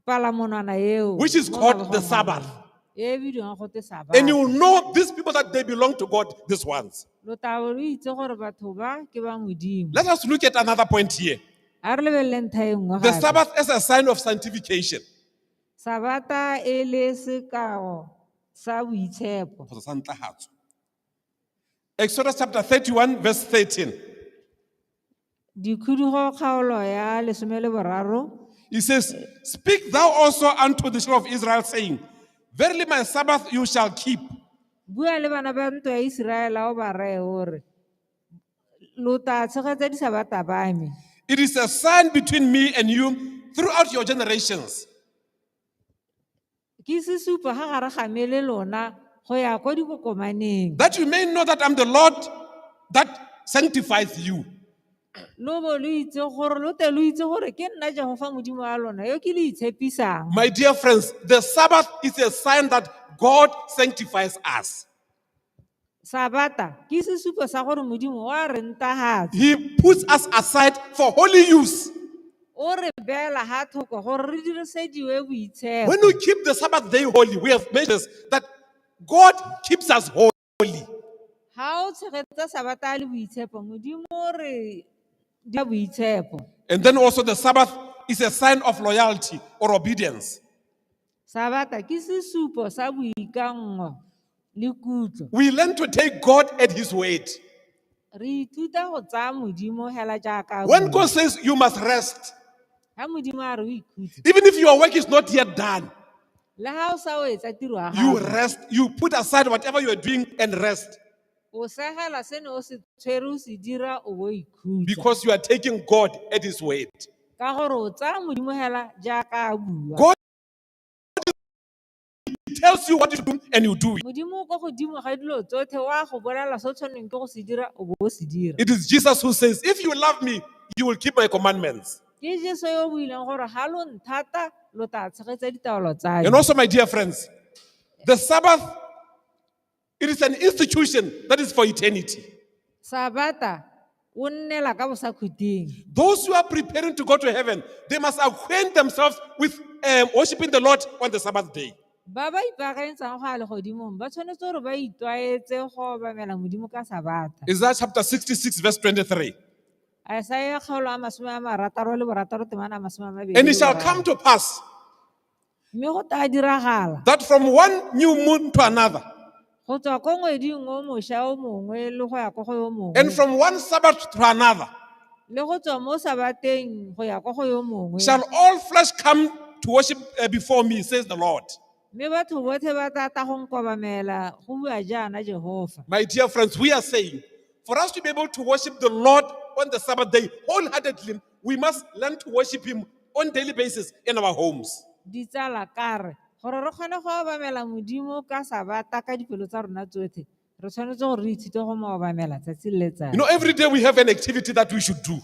Speaker 1: palamonwana eo,
Speaker 5: which is
Speaker 1: mo
Speaker 5: called the
Speaker 1: mabogong a
Speaker 5: Sabbath.
Speaker 1: bona, e bidiwang gote
Speaker 5: And you
Speaker 1: Sabata.
Speaker 5: will know these people that they belong to God, these ones.
Speaker 1: Lo tla bo lo itse gore batho ba ke ba Modimo.
Speaker 5: Let us look at another point here.
Speaker 1: A re lebelele ntlha e nngwe
Speaker 5: The
Speaker 1: gape.
Speaker 5: Sabbath as a sign of sanctification.
Speaker 1: Sabata e le sekao sa boitshepo.
Speaker 5: Kgotsa sa ntlafatso. Exodus chapter 31, verse 13.
Speaker 1: Dikhudugo kgaolo ya lesome le boraro.
Speaker 5: He says, Speak thou also unto the children of Israel, saying, Verily my Sabbath you shall keep.
Speaker 1: Bua le bana ba ntlo ya Iseraele o ba reye o re, lo tla tshegetsa disabata ba me.
Speaker 5: It is a sign between me and you throughout your generations,
Speaker 1: Ke sesupo ha gare ga me le lona go ya ko dikokomaneng.
Speaker 5: that you may know that I'm the Lord that sanctifies you.
Speaker 1: Lo bo lo itse gore, lo tle lo itse gore ke nna Jehova Modimo wa lona yo ke le itshepisang.
Speaker 5: My dear friends, the Sabbath is a sign that God sanctifies us.
Speaker 1: Sabata ke sesupo sa gore Modimo wa re ntahatsa.
Speaker 5: He puts us aside for holy use.
Speaker 1: O re beela ha thoko gore re dirisediwe boitshepo.
Speaker 5: When we keep the Sabbath day holy, we have mentioned this, that God keeps us holy.
Speaker 1: Ha o tshegetsa Sabata le boitshepo, Modimo o re dira boitshepo.
Speaker 5: And then also the Sabbath is a sign of loyalty or obedience.
Speaker 1: Sabata ke sesupo sa boikanngo le kutlo.
Speaker 5: We learn to take God at His word.
Speaker 1: Re ithuta go tsaya Modimo hela jaaka a
Speaker 5: When
Speaker 1: bua.
Speaker 5: God says you must rest,
Speaker 1: Ha Modimo a re o ikhutse,
Speaker 5: even if your work is not yet done,
Speaker 1: le ha o sa o etsa tiro ya
Speaker 5: you
Speaker 1: gago,
Speaker 5: rest, you put aside whatever you are doing and rest
Speaker 1: o segela se ne o se tshwere o se dira o bo o ikhutsa.
Speaker 5: because you are taking God at His word.
Speaker 1: Ka gore o tsaya Modimo hela jaaka a bua.
Speaker 5: God tells you what to do and you do it.
Speaker 1: Modimo o ko godimo ga dilo tsotlhe wa go bolela se o tshwanetseng ke go se dira o bo o se dira.
Speaker 5: It is Jesus who says, If you love me, you will keep my commandments.
Speaker 1: Ke Jesu yo o buileng gore ha lo nthata lo tla tshegetsa ditaolo tsa
Speaker 5: And
Speaker 1: me.
Speaker 5: also, my dear friends, the Sabbath It is an institution that is for eternity.
Speaker 1: Sabata o nnela ka bosakhuting.
Speaker 5: Those who are preparing to go to heaven, they must acquaint themselves with worshiping the Lord on the Sabbath day.
Speaker 1: Ba ba ipaakanyetsang go ya legodimong ba tshwanetse gore ba itlwaetse go obamela Modimo ka Sabata.
Speaker 5: Isaiah chapter 66, verse 23.
Speaker 1: Isaiah kgaolo a 66 temana a 26.
Speaker 5: And it shall come to pass
Speaker 1: Mme go tla diragala
Speaker 5: that from one new moon to another,
Speaker 1: go tswa ko ngweding o mošwa o mongwe le go ya ko go yo mongwe
Speaker 5: and from one Sabbath to another,
Speaker 1: le go tswa mo sabateng go ya ko go yo mongwe
Speaker 5: shall all flesh come to worship before me, says the Lord.
Speaker 1: Mme batho botlhe ba tla tla go nkobamela, go bua jaana Jehofa.
Speaker 5: My dear friends, we are saying for us to be able to worship the Lord on the Sabbath day wholeheartedly, we must learn to worship Him on daily basis in our homes.
Speaker 1: Ditsala ka re gore re kgone go obamela Modimo ka Sabata ka dipelo tsa rona tsotlhe, re tshwanetse gore re ithute go mo obamela tsatsi le letsatsi.
Speaker 5: Every day we have an activity that we should do.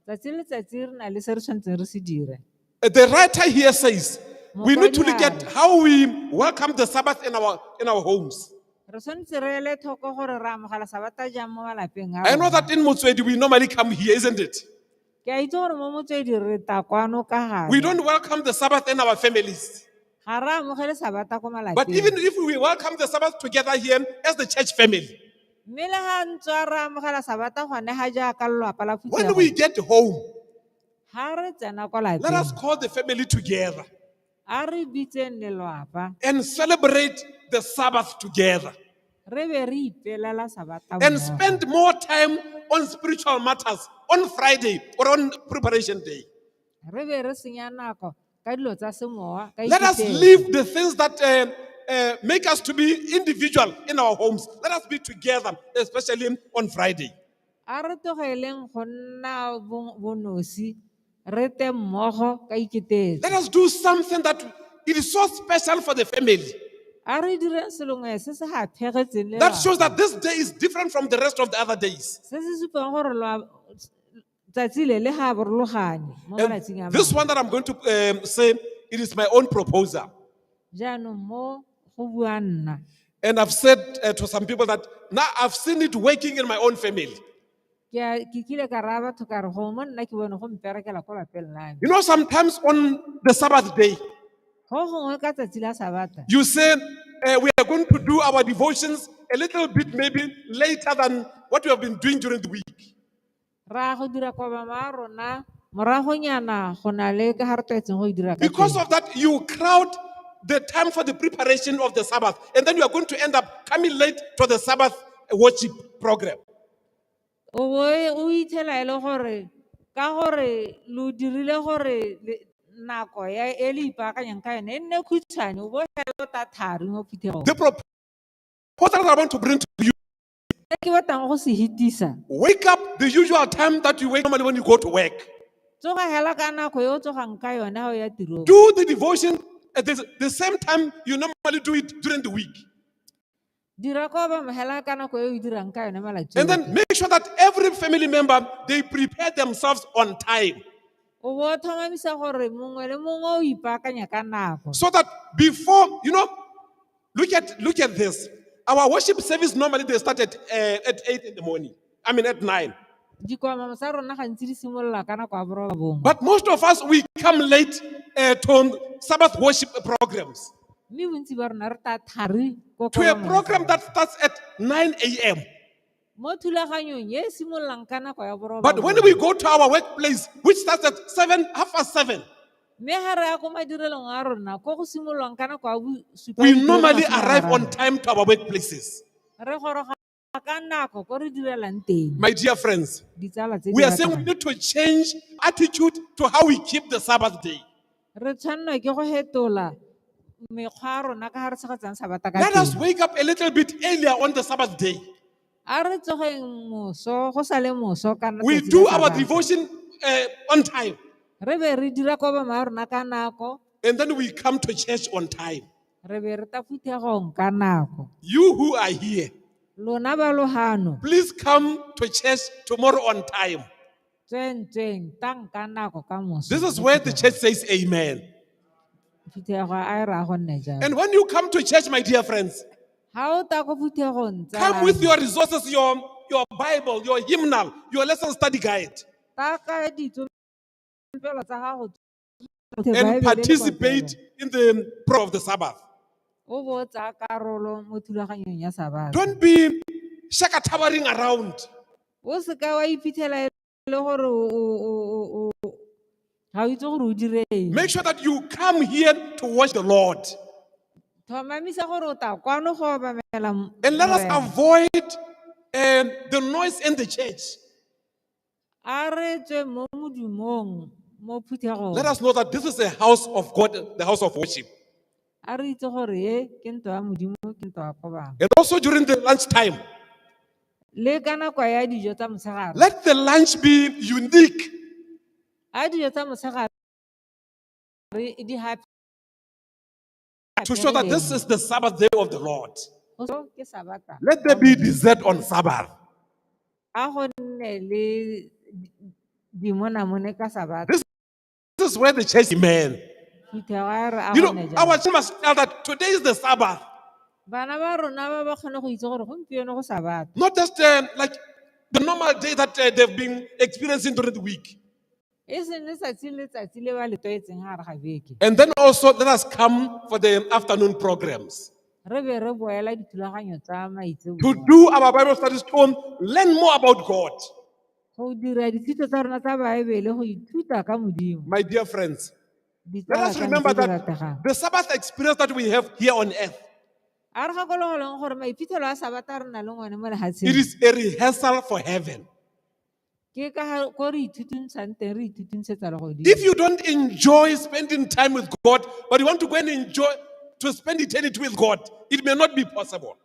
Speaker 1: Tsatsi le letsatsi re na le se re tshwanetseng re se dire.
Speaker 5: The writer here says we need to look at
Speaker 1: Mokwadi a re,
Speaker 5: how we welcome the Sabbath in our homes.
Speaker 1: Re tshwanetse re ele tlhoko gore re amogela Sabata jang mo malapeng a
Speaker 5: I know
Speaker 1: rona.
Speaker 5: that in Motswedi we normally come here, isn't it?
Speaker 1: Ke a itse gore mo Motswedi re tla kwano ka
Speaker 5: We
Speaker 1: gale.
Speaker 5: don't welcome the Sabbath in our families.
Speaker 1: Ga re amogele Sabata ko
Speaker 5: But even
Speaker 1: malapeng.
Speaker 5: if we welcome the Sabbath together here as the church family,
Speaker 1: Mme le ga ntswa re amogela Sabata gone ga jaaka lelapa la
Speaker 5: when we
Speaker 1: phuthego,
Speaker 5: get home,
Speaker 1: ga re tsena kwa
Speaker 5: let us
Speaker 1: lapeng,
Speaker 5: call the family together
Speaker 1: a re bitseng lelapa
Speaker 5: and celebrate the Sabbath together
Speaker 1: re be re ipelela Sabata
Speaker 5: and
Speaker 1: mmogo.
Speaker 5: spend more time on spiritual matters on Friday or on preparation day.
Speaker 1: Re be re senya nako ka dilo tsa semowa ka
Speaker 5: Let us
Speaker 1: iketletso.
Speaker 5: leave the things that make us to be individual in our homes. Let us be together, especially on Friday.
Speaker 1: A re tlogeleng go nna bonosi, re te mmogo ka iketletso.
Speaker 5: Let us do something that it is so special for the family.
Speaker 1: A re direng selongwe se se haphegetseng
Speaker 5: That shows
Speaker 1: lelapa.
Speaker 5: that this day is different from the rest of the other days.
Speaker 1: Se se supang gore tsatsi le le ga borologane mo
Speaker 5: And
Speaker 1: malatsing a
Speaker 5: this
Speaker 1: mangwe.
Speaker 5: one that I'm going to say, it is my own proposal.
Speaker 1: Jaanong mo go bua nna.
Speaker 5: And I've said to some people that now I've seen it working in my own family.
Speaker 1: Ke a- ke kile ka raya batho ka re go mo nna ke bone go mperekela ko lapeng la me.
Speaker 5: Sometimes on the Sabbath day,
Speaker 1: Go gongwe ka tsatsi la Sabata,
Speaker 5: you say we are going to do our devotions a little bit maybe later than what we have been doing during the week.
Speaker 1: Ra go dira kobamelo ya rona moragonyana go na le ka ga re tlwaetseng go e dira ka
Speaker 5: Because
Speaker 1: teng.
Speaker 5: of that, you crowd the time for the preparation of the Sabbath. And then you are going to end up coming late to the Sabbath worship program.
Speaker 1: O bo o ithela e le gore ka gore lo dirile gore nako ya e le ipaakanyang ka yone e nne khutshwane, o bo fela o ta thari mo phuthegong.
Speaker 5: The proposal that I want to bring to you,
Speaker 1: Se ke batlang go se hitisa.
Speaker 5: wake up the usual time that you wake normally when you go to work.
Speaker 1: Tsoga hela ka nako e o tsogang ka yone ha o ya tirong.
Speaker 5: Do the devotion at the same time you normally do it during the week.
Speaker 1: Dira kobamelo hela ka nako e o e dirang ka yone malatsi
Speaker 5: And then
Speaker 1: otlhe.
Speaker 5: make sure that every family member, they prepare themselves on time.
Speaker 1: O bo o tlhomamisa gore mongwe le mongwe o ipaakanya ka nako.
Speaker 5: So that before, you know, look at this. Our worship service normally they start at 8 in the morning. I mean at 9.
Speaker 1: Dikomamo tsa rona gantsi di simolola ka nako ya borobongwe.
Speaker 5: But most of us, we come late to Sabbath worship programs.
Speaker 1: Mme bontsi ba rona re tla thari ko
Speaker 5: To a
Speaker 1: kobamong
Speaker 5: program
Speaker 1: tsa
Speaker 5: that starts at 9 a.m.
Speaker 1: Mo thulaganyong e e simololang ka nako ya
Speaker 5: But when
Speaker 1: borobongwe.
Speaker 5: we go to our workplace, which starts at seven, half past seven,
Speaker 1: Mme ga re ya ko madirelong a rona ko go simololwang ka nako ya bosupa
Speaker 5: we
Speaker 1: le diura
Speaker 5: normally
Speaker 1: masome a
Speaker 5: arrive on
Speaker 1: mararo.
Speaker 5: time to our workplaces.
Speaker 1: Re goroga ka nako ko re direlang teng.
Speaker 5: My dear friends,
Speaker 1: Ditsala tse di
Speaker 5: we are saying we
Speaker 1: rategang.
Speaker 5: need to change attitude to how we keep the Sabbath day.
Speaker 1: Re tshwanelwa ke go fetola mekgwa ya rona ka ga re tshegetsang Sabata ka
Speaker 5: Let us
Speaker 1: teng.
Speaker 5: wake up a little bit earlier on the Sabbath day.
Speaker 1: A re tsogeng moso, go sa le moso ka
Speaker 5: We
Speaker 1: letsatsi
Speaker 5: do
Speaker 1: la
Speaker 5: our
Speaker 1: Sabata.
Speaker 5: devotion on time.
Speaker 1: Re be re dira kobamelo ya rona ka nako.
Speaker 5: And then we come to church on time.
Speaker 1: Re be re tla phuthegong ka nako.
Speaker 5: You who are here,
Speaker 1: Lona ba lo hano,
Speaker 5: please come to church tomorrow on time.
Speaker 1: tsweng tsweng, tang ka nako ka moso.
Speaker 5: This is where the church says amen.
Speaker 1: Phuthego a e raya go nne jalo.
Speaker 5: And when you come to church, my dear friends,
Speaker 1: Ga o ta ko phuthegong
Speaker 5: Come with
Speaker 1: tsala,
Speaker 5: your resources, your Bible, your hymnal, your lesson study guide,
Speaker 1: ta ka ditsompelo tsa gago tsotlhe,
Speaker 5: and
Speaker 1: Baebele le
Speaker 5: participate
Speaker 1: kopelo.
Speaker 5: in the prayer of the Sabbath.
Speaker 1: O bo o tsaya karolo mo thulaganyong ya Sabata.
Speaker 5: Don't be shakatabering around.
Speaker 1: O seka wa iphitlhela e le gore ga o itse gore o dire eng.
Speaker 5: Make sure that you come here to worship the Lord.
Speaker 1: Tlhomamisa gore o tla kwano go obamela
Speaker 5: And let us
Speaker 1: Morena.
Speaker 5: avoid the noise in the church.
Speaker 1: A re tswe mo modumong mo phuthegong.
Speaker 5: Let us know that this is a house of God, the house of worship.
Speaker 1: A re itse gore e ke ntlo ya Modimo, ke ntlo ya kobamelo.
Speaker 5: And also during the lunch time,
Speaker 1: Le ka nako ya dijo tsa motshegare.
Speaker 5: let the lunch be unique.
Speaker 1: A dijo tsa motshegare di hape
Speaker 5: To show that this is the Sabbath day of the Lord.
Speaker 1: Ke Sabata.
Speaker 5: Let there be dessert on Sabbath.
Speaker 1: A go nne le dimonamone ka Sabata.
Speaker 5: This is where the church, amen.
Speaker 1: Phuthego ya re a
Speaker 5: You
Speaker 1: go
Speaker 5: know,
Speaker 1: nne jalo.
Speaker 5: our children must tell that today is the Sabbath.
Speaker 1: Bana ba rona ba ba kgone go itse gore gompieno go Sabata.
Speaker 5: Not just like the normal day that they've been experiencing during the week.
Speaker 1: E seng letsatsi le letsatsi le ba le tlwaetseng gare ga beke.
Speaker 5: And then also let us come for the afternoon programs
Speaker 1: Re be re boela dithulaganyo tsa
Speaker 5: to
Speaker 1: maitseboa.
Speaker 5: do our Bible studies to learn more about God.
Speaker 1: Go dira dithuto tsa rona tsa Baebele go ithuta ka Modimo.
Speaker 5: My dear friends, let
Speaker 1: Ditsala
Speaker 5: us
Speaker 1: tsa me
Speaker 5: remember
Speaker 1: tse di
Speaker 5: that
Speaker 1: rategang.
Speaker 5: the Sabbath experience that we have here on earth,
Speaker 1: A re gakologelweng gore maiphitlhelo a Sabata re na le one mo
Speaker 5: it
Speaker 1: lefatsheng.
Speaker 5: is a rehearsal for heaven.
Speaker 1: Ke ka ga ko re ithutuntshang teng re ithutuntshetsa legodimo.
Speaker 5: If you don't enjoy spending time with God, but you want to go and enjoy to spend eternity with God, it may not be possible.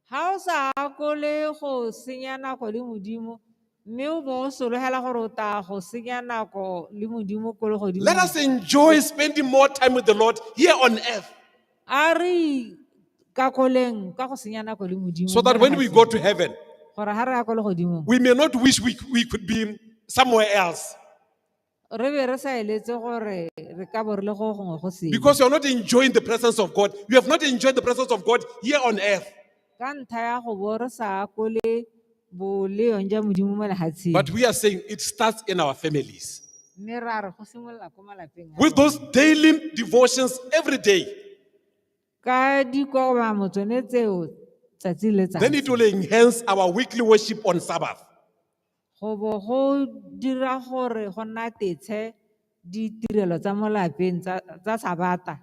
Speaker 1: Ha o sa akole go senya nako le Modimo, mme o bo o sologela gore o tla go senya nako le Modimo ko legodimong.
Speaker 5: Let us enjoy spending more time with the Lord here on earth
Speaker 1: A re ikakoleng ka go senya nako le Modimo
Speaker 5: so
Speaker 1: mo
Speaker 5: that when we go
Speaker 1: lefatsheng.
Speaker 5: to heaven,
Speaker 1: Gore ha re ya ko legodimong,
Speaker 5: we may not wish we could be somewhere else
Speaker 1: re be re sa eletse gore re ka bo re le go gongwe go sele.
Speaker 5: because you're not enjoying the presence of God. You have not enjoyed the presence of God here on earth.
Speaker 1: Ka ntlha ya go bo re sa akole boleyong jwa Modimo mo lefatsheng.
Speaker 5: But we are saying it starts in our families
Speaker 1: Mme ra re go simolola ko malapeng a
Speaker 5: with
Speaker 1: rona.
Speaker 5: those daily devotions every day.
Speaker 1: Ka dikobamo tsone tseo tsatsi le
Speaker 5: Then
Speaker 1: letsatsi.
Speaker 5: it will enhance our weekly worship on Sabbath.
Speaker 1: Go bo go dira gore go nna tetshe ditirelo tsa mo lapeng tsa Sabata.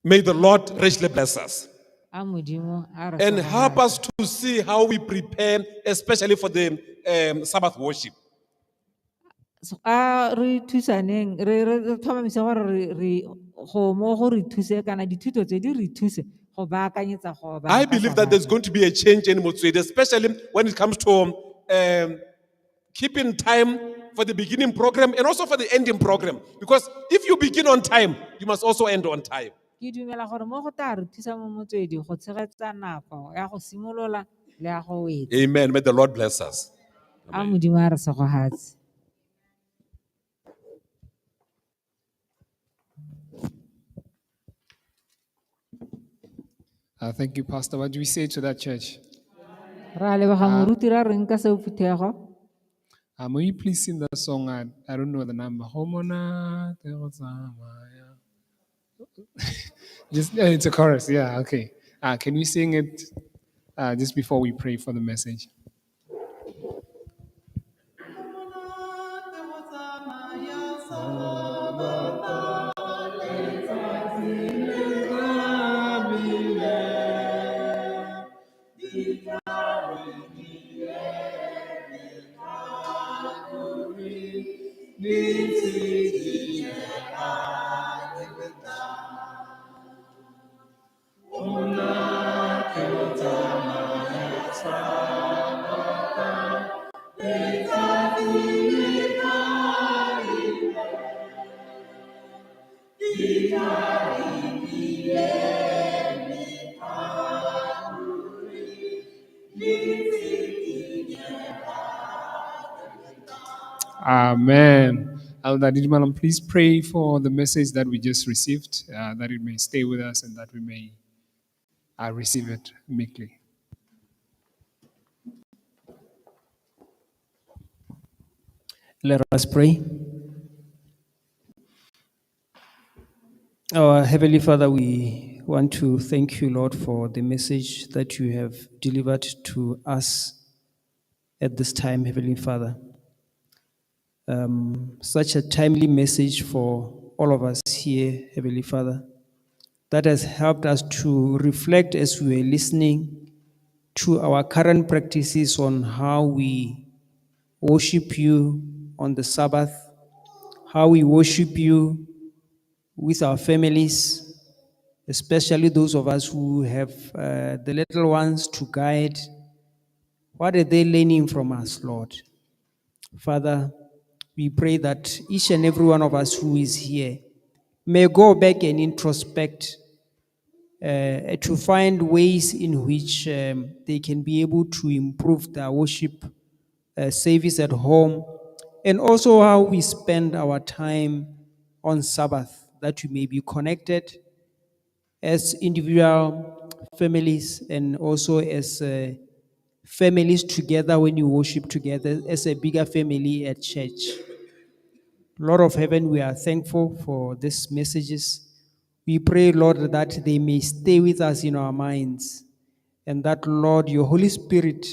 Speaker 5: May the Lord richly bless us
Speaker 1: A Modimo a re
Speaker 5: and help
Speaker 1: segofatse.
Speaker 5: us to see how we prepare, especially for the Sabbath worship.
Speaker 1: A re thusaneng, re tlhomamise gore re go mo go re thuse kana dithuto tse di re thuse go baakanyetsa go obama
Speaker 5: I
Speaker 1: ka
Speaker 5: believe that there's
Speaker 1: Sabata.
Speaker 5: going to be a change in Motswedi, especially when it comes to keeping time for the beginning program and also for the ending program. Because if you begin on time, you must also end on time.
Speaker 1: Ke dumela gore mo go tla re thusa mo Motswedi go tshegetsa nako ya go simolola le ya go wetsa.
Speaker 5: Amen. May the Lord bless us.
Speaker 1: A Modimo a re segofatse.
Speaker 2: Thank you, Pastor. What do we say to that church?
Speaker 1: Ra leboga moruti ra reng ka seo phuthego?
Speaker 2: Will you please sing that song? I don't know the number. Ho monate go tsamaya. Just it's a chorus. Yeah, okay. Can we sing it just before we pray for the message? Amen. Elder Didimalam, please pray for the message that we just received, that it may stay with us and that we may I receive it meekly.
Speaker 6: Let us pray. Our Heavenly Father, we want to thank you, Lord, for the message that you have delivered to us at this time, Heavenly Father. Such a timely message for all of us here, Heavenly Father, that has helped us to reflect as we were listening to our current practices on how we worship you on the Sabbath, how we worship you with our families, especially those of us who have the little ones to guide. What are they learning from us, Lord? Father, we pray that each and every one of us who is here may go back and introspect to find ways in which they can be able to improve their worship service at home, and also how we spend our time on Sabbath, that we may be connected as individual families and also as families together when you worship together as a bigger family at church. Lord of heaven, we are thankful for these messages. We pray, Lord, that they may stay with us in our minds, and that, Lord, your Holy Spirit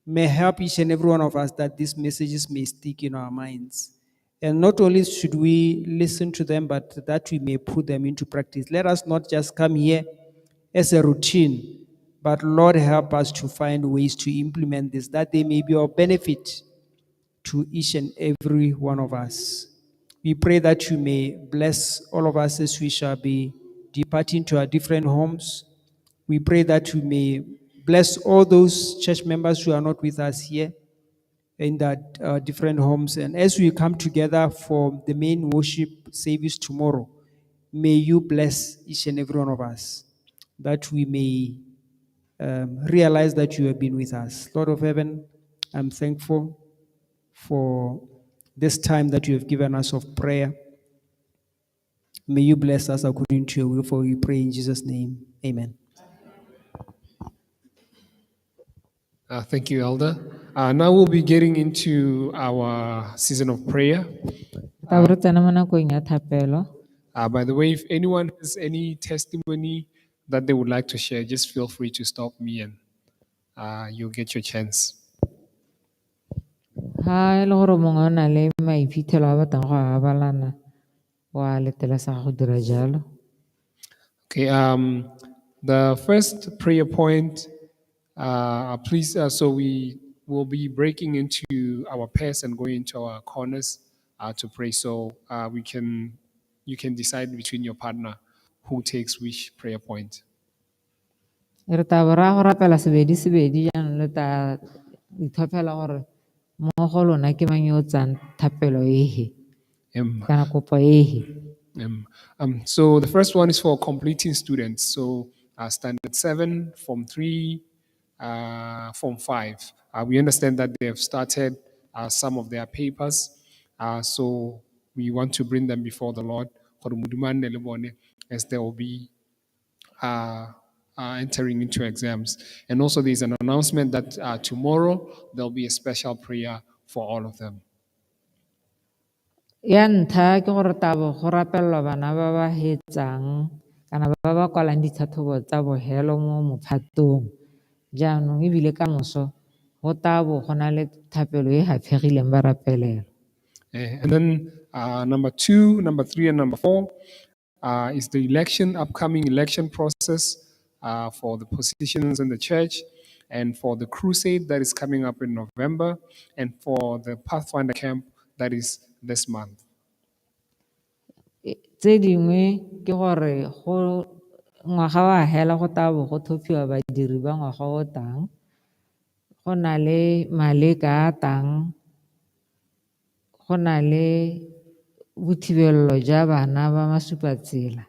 Speaker 6: may help each and every one of us, that these messages may stick in our minds. And not only should we listen to them, but that we may put them into practice. Let us not just come here as a routine, but Lord, help us to find ways to implement this, that they may be of benefit to each and every one of us. We pray that you may bless all of us as we shall be departing to our different homes. We pray that you may bless all those church members who are not with us here in that different homes. And as we come together for the main worship service tomorrow, may you bless each and every one of us, that we may realize that you have been with us. Lord of heaven, I'm thankful for this time that you have given us of prayer. May you bless us according to your will, for we pray in Jesus' name. Amen.
Speaker 2: Thank you, Elder. Now we'll be getting into our season of prayer.
Speaker 1: Tla bo re tsena mo nakong ya thapelo.
Speaker 2: By the way, if anyone has any testimony that they would like to share, just feel free to stop me and you'll get your chance.
Speaker 1: Ha e le gore mongwe o na le maiphitlhelo a batlang go a abalana, wa letlelesega go dira jalo.
Speaker 2: Okay, the first prayer point, please, so we will be breaking into our pairs and going into our corners to pray. So you can decide between your partner who takes which prayer point.
Speaker 1: Re tla bo ra go rapela sebedi sebedi jaanong le tla itlhophela gore mo go lona ke mang yo o tsayang thapelo ehe, kana kopo ehe.
Speaker 2: So the first one is for completing students. So standard 7, form 3, form 5. We understand that they have started some of their papers. So we want to bring them before the Lord gore Modimo a nne le bone as they will be entering into exams. And also there's an announcement that tomorrow there'll be a special prayer for all of them.
Speaker 1: Ya ntlha ke gore tabo go rapelelwa bana ba ba hetsang kana ba ba kwalang ditlhatlhobo tsa bohelo mo mophatong. Jaanong ebile ka moso go tabo go na le thapelo e haphegileng ba rapelela.
Speaker 2: And then number 2, number 3, and number 4 is the upcoming election process for the positions in the church, and for the crusade that is coming up in November, and for the Pathfinder camp that is this month.
Speaker 1: Tse dingwe ke gore go ngwaga wa hela go tabo go thophiwa badiri ba ngwaga o tang. Go na le maleka a tang, go na le bothibelelo ja bana ba masupatsela.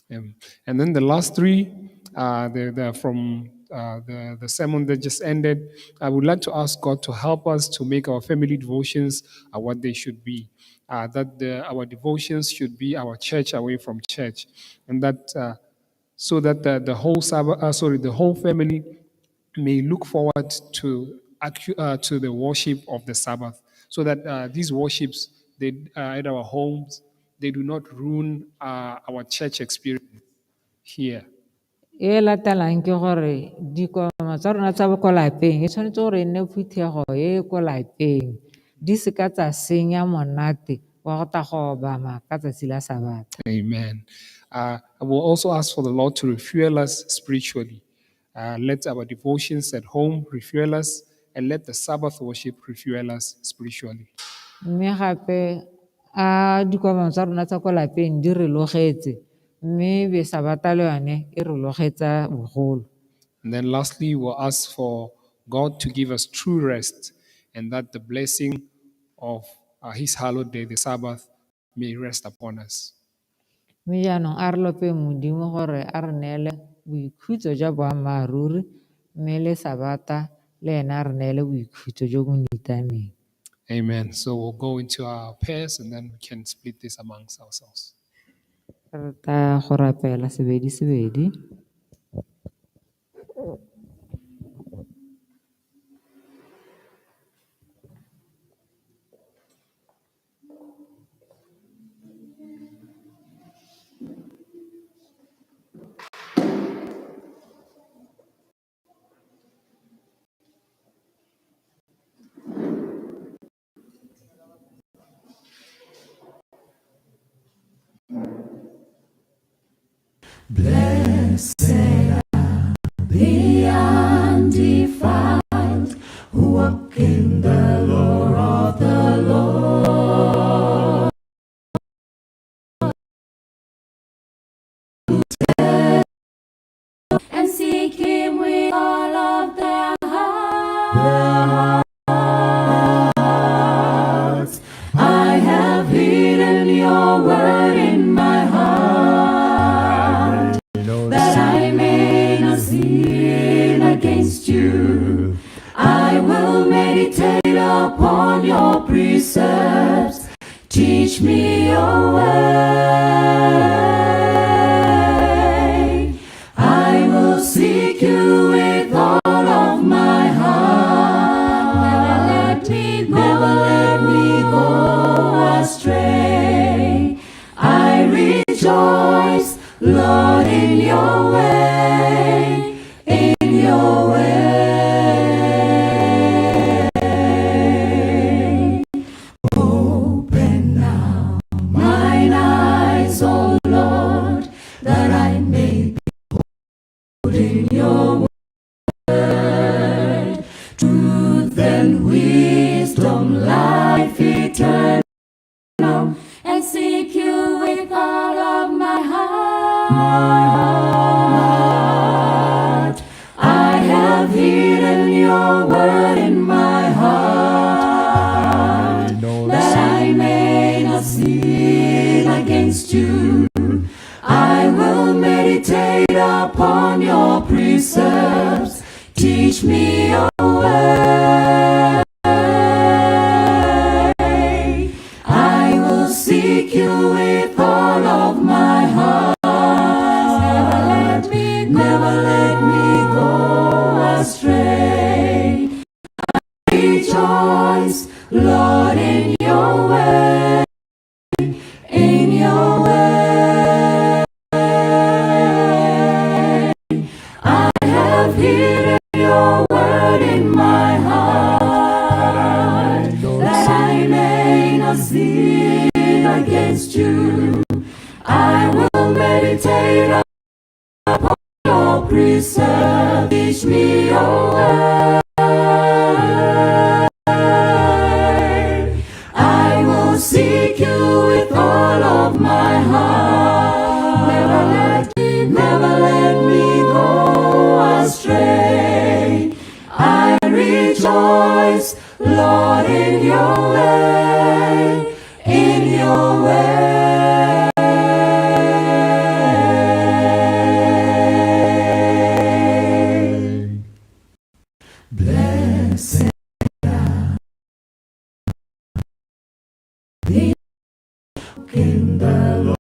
Speaker 2: And then the last 3, they're from the sermon that just ended. I would like to ask God to help us to make our family devotions what they should be. That our devotions should be our church away from church, and that So that the whole Sabbath, sorry, the whole family may look forward to the worship of the Sabbath, so that these worships at our homes, they do not ruin our church experience here.
Speaker 1: E latelang ke gore dikoma tsa rona tsa ko lapeng e tshwanetse gore e nne phuthego e ko lapeng di seka tsa senya monate wa go tla go obama ka tsatsi la Sabata.
Speaker 2: Amen. I will also ask for the Lord to refuel us spiritually. Let our devotions at home refuel us, and let the Sabbath worship refuel us spiritually.
Speaker 1: Mme gape a dikopano tsa rona tsa ko lapeng di re logetse mme be Sabata le yone e re logetsa bogolo.
Speaker 2: And then lastly, we'll ask for God to give us true rest, and that the blessing of His hallowed day, the Sabbath, may rest upon us.
Speaker 1: Mme jaanong a re lopeng Modimo gore a re neele boikhutso jwa boammaaruri mme le Sabata le ena a re neele boikhutso jo bo nitameng.
Speaker 2: Amen. So we'll go into our pairs and then we can split this amongst ourselves.
Speaker 1: Re tla go rapela sebedi sebedi.
Speaker 7: Blessed are the undefiled who walk in the law of the Lord.
Speaker 8: And seek Him with all of their hearts.
Speaker 7: I have hidden your word in my heart, that I may not sin against you. I will meditate upon your precepts. Teach me your way. I will seek you with all of my heart.
Speaker 8: Never let me go.
Speaker 7: Never let me go astray. I rejoice, Lord, in your way, in your way. Open now mine eyes, O Lord, that I may behold in your word truth and wisdom, life eternal.
Speaker 8: And seek you with all of my heart.
Speaker 7: My heart, I have hidden your word in my heart, that I may not sin against you. I will meditate upon your precepts. Teach me your way. I will seek you with all of my heart.
Speaker 8: Never let me go.
Speaker 7: Never let me go astray. I rejoice, Lord, in your way, in your way. I have hidden your word in my heart, that I may not sin against you. I will meditate upon your precept. Teach me your way. I will seek you with all of my heart. Never let me go astray. I rejoice, Lord, in your way, in your way. Blessed are the in the Lord.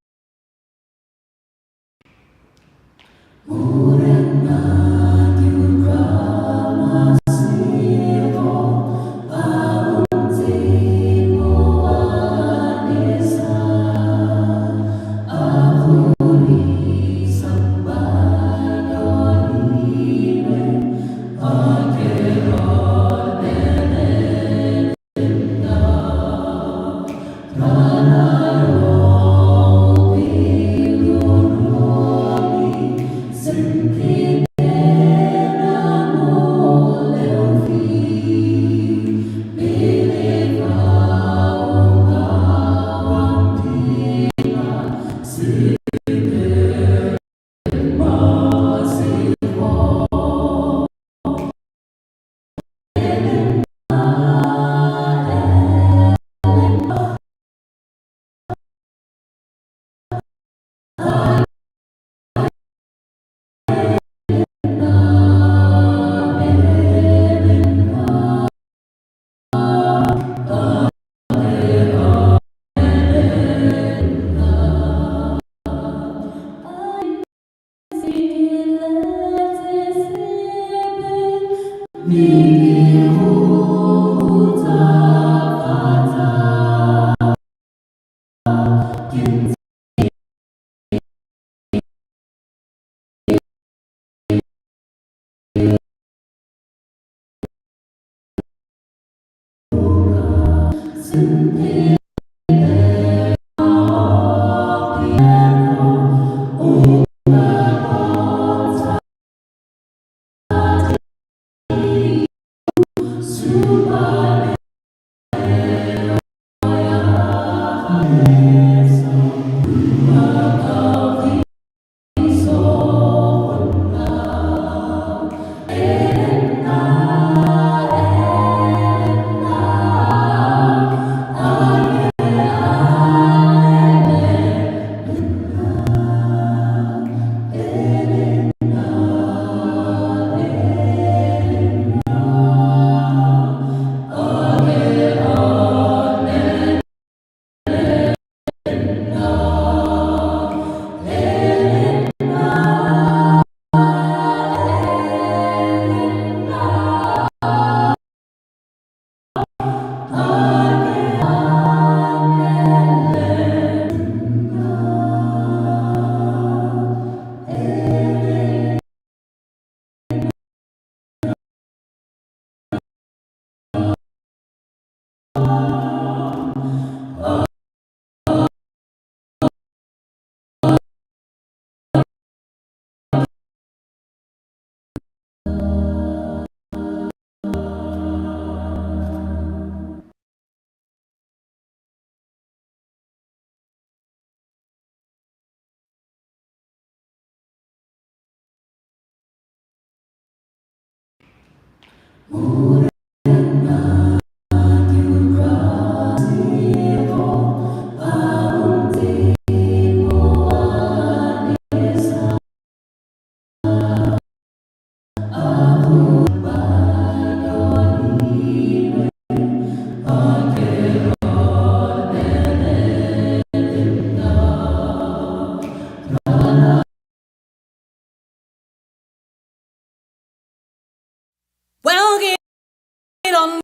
Speaker 7: Well, get on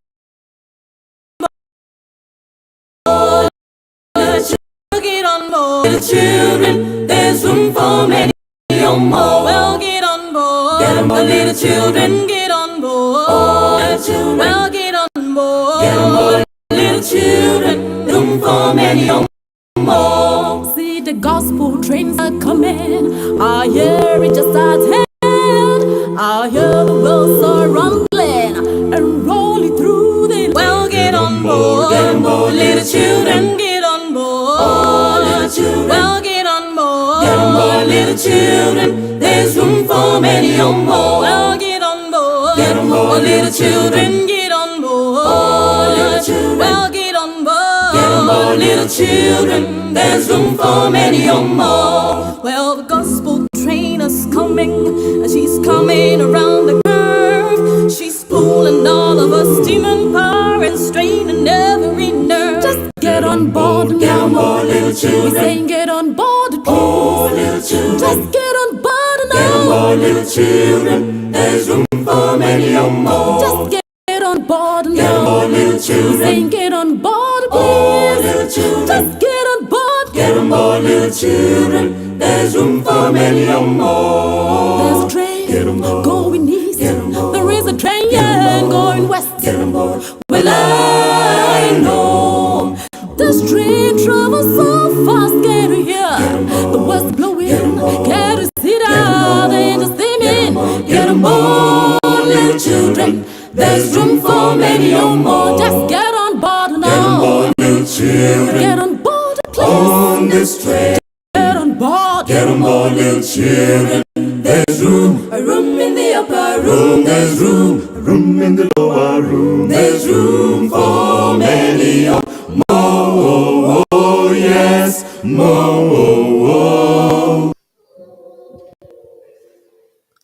Speaker 7: board. Get on board. Little children, there's room for many or more. Well, get on board. Get on board, little children. Get on board. Oh, children. Well, get on board. Get on board, little children. Room for many or more.
Speaker 8: See the gospel trains are coming. I hear it just at hand. I hear the wheels are rumbling and rolling through the.
Speaker 7: Well, get on board, get on board, little children. Get on board, oh, little children. Well, get on board, get on board, little children. There's room for many or more. Well, get on board, get on board, little children. Get on board, oh, little children. Well, get on board, get on board, little children. There's room for many or more.
Speaker 8: Well, the gospel train is coming, and she's coming around the curve. She's pulling all of us demon power and straining every nerve. Just get on board,
Speaker 7: Get on board, little
Speaker 8: We
Speaker 7: children.
Speaker 8: saying get on board, please.
Speaker 7: Oh, little children.
Speaker 8: Just get on board
Speaker 7: Get on
Speaker 8: now.
Speaker 7: board, little children. There's room for many or more.
Speaker 8: Just get on board
Speaker 7: Get on
Speaker 8: now.
Speaker 7: board, little
Speaker 8: We
Speaker 7: children.
Speaker 8: saying get on board,
Speaker 7: Oh,
Speaker 8: please.
Speaker 7: little children.
Speaker 8: Just get on board.
Speaker 7: Get on board, little children. There's room for many or more.
Speaker 8: There's a train
Speaker 7: Get on board.
Speaker 8: going east.
Speaker 7: Get on board.
Speaker 8: There is a train
Speaker 7: Get on board.
Speaker 8: going west.
Speaker 7: Get on board.
Speaker 8: Well, I know this train travels so fast. Can you hear the west blowing? Can you see the angels singing?
Speaker 7: Get on board, little children. There's room for many or more.
Speaker 8: Just get on board
Speaker 7: Get on
Speaker 8: now.
Speaker 7: board, little children.
Speaker 8: Get on board, please.
Speaker 7: On this train.
Speaker 8: Get on board.
Speaker 7: Get on board, little children. There's room.
Speaker 8: A room in the upper room.
Speaker 7: Room, there's room. Room in the lower room. There's room for many or more. Oh, yes, more.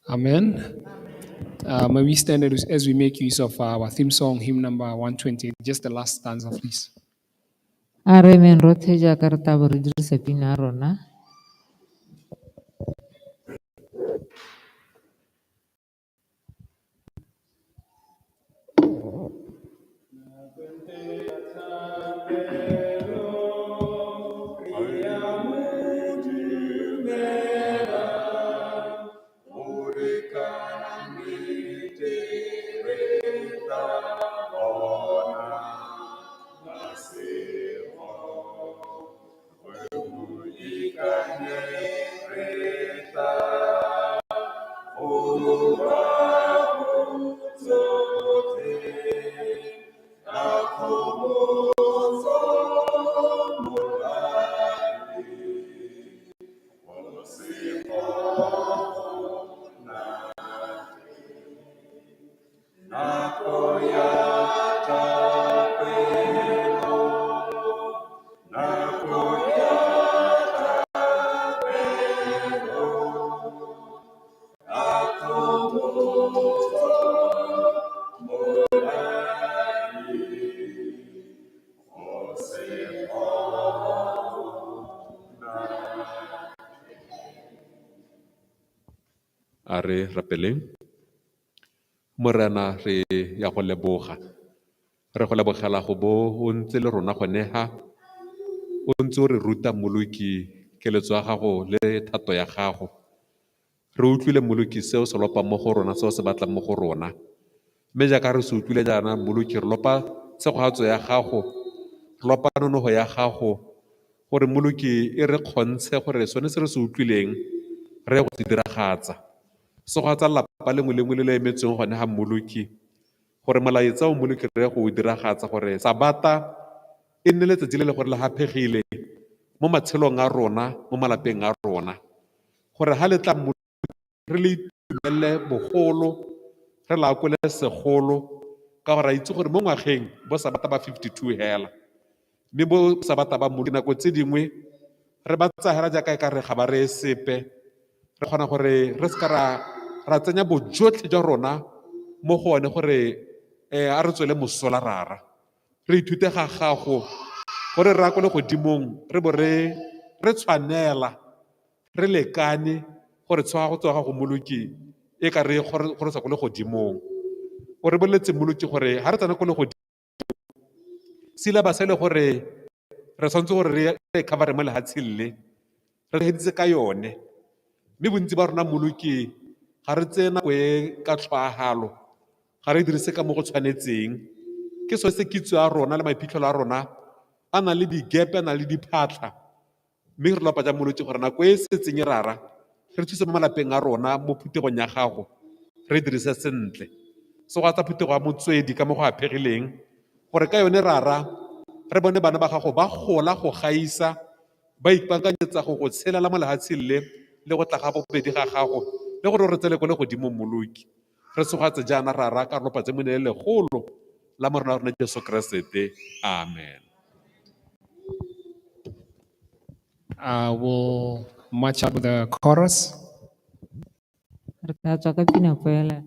Speaker 2: Amen. May we stand as we make use of our theme song, hymn number 120, just the last stanza, please.
Speaker 1: A re emeng rotlhe jaaka re tla bo re dirisa pina ya rona.
Speaker 3: A re rapeleng. Morena re ya go leboga. Re go lebogela go bo o ntse le rona gone ha. O ntse o re ruta Mmoloki keletso ya gago le thato ya gago. Re utlwile Mmoloki seo se lopang mo go rona, seo se batlang mo go rona. Mme jaaka re se utlwile jaana Mmoloki, re lopa tshegofatso ya gago, re lopa nonogo ya gago, gore Mmoloki e re kgontshe gore sone se re se utlwileng re ye go se diragatsa. Segofatsa lelapa lengwe lengwe le le emetsweng gone ga Mmoloki, gore molaetsa o Mmoloki re ye go o diragatsa, gore Sabata e nne letsatsi le le gore le haphegile mo matshelong a rona, mo malapeng a rona. Gore ha le tla Mmoloki re le itumelele bogolo, re le akole segolo, ka gore a itse gore mo ngwageng bo Sabata ba 52 hela. Mme bo Sabata ba Mmoloki nako tse dingwe re ba tsaya hela jaaka e ka re ga ba reye sepe, re kgona gore re seka ra tsenya bojotlhe jwa rona mo go one gore a re tswele mosola rara. Re ithute ga gago gore re akole godimong, re bo re tshwanela, re lekane gore tshegofatso ya gago Mmoloki e ka re gorosa ko legodimong. O re boleletse Mmoloki gore ha re tsena ko legodimong, syllabus e le gore re tshwanetse gore re e cover mo lehatsheng le, re heditse ka yone. Mme bontsi ba rona Mmoloki ga re tseye nako e ka tlhoahalo, ga re dirise ka mo go tshwanetseng. Ke sone se kitso ya rona le maiphitlhelo a rona a nang le di-gap, a nang le diphatlha. Mme re lopa jang Mmoloki gore nako e setseng e rara, re thuse mo malapeng a rona, mo phuthegong ya gago, re dirise sentle. Segofatsa phuthego ya Motswedi ka mo go aphegileng, gore ka yone rara, re bone bana ba gago ba gola go gaisa, ba ipaakanyetsa go go tshelela mo lehatsheng le, le go tla ga bobedi ga gago, le gore o re tsele ko legodimong Mmoloki. Re segofatse jaana rara ka re lopa tse mo le legolo la Morena wa rona Jesu Keresete. Amen.
Speaker 2: I will march out with the chorus.
Speaker 1: Re tla tswa ka pina poela.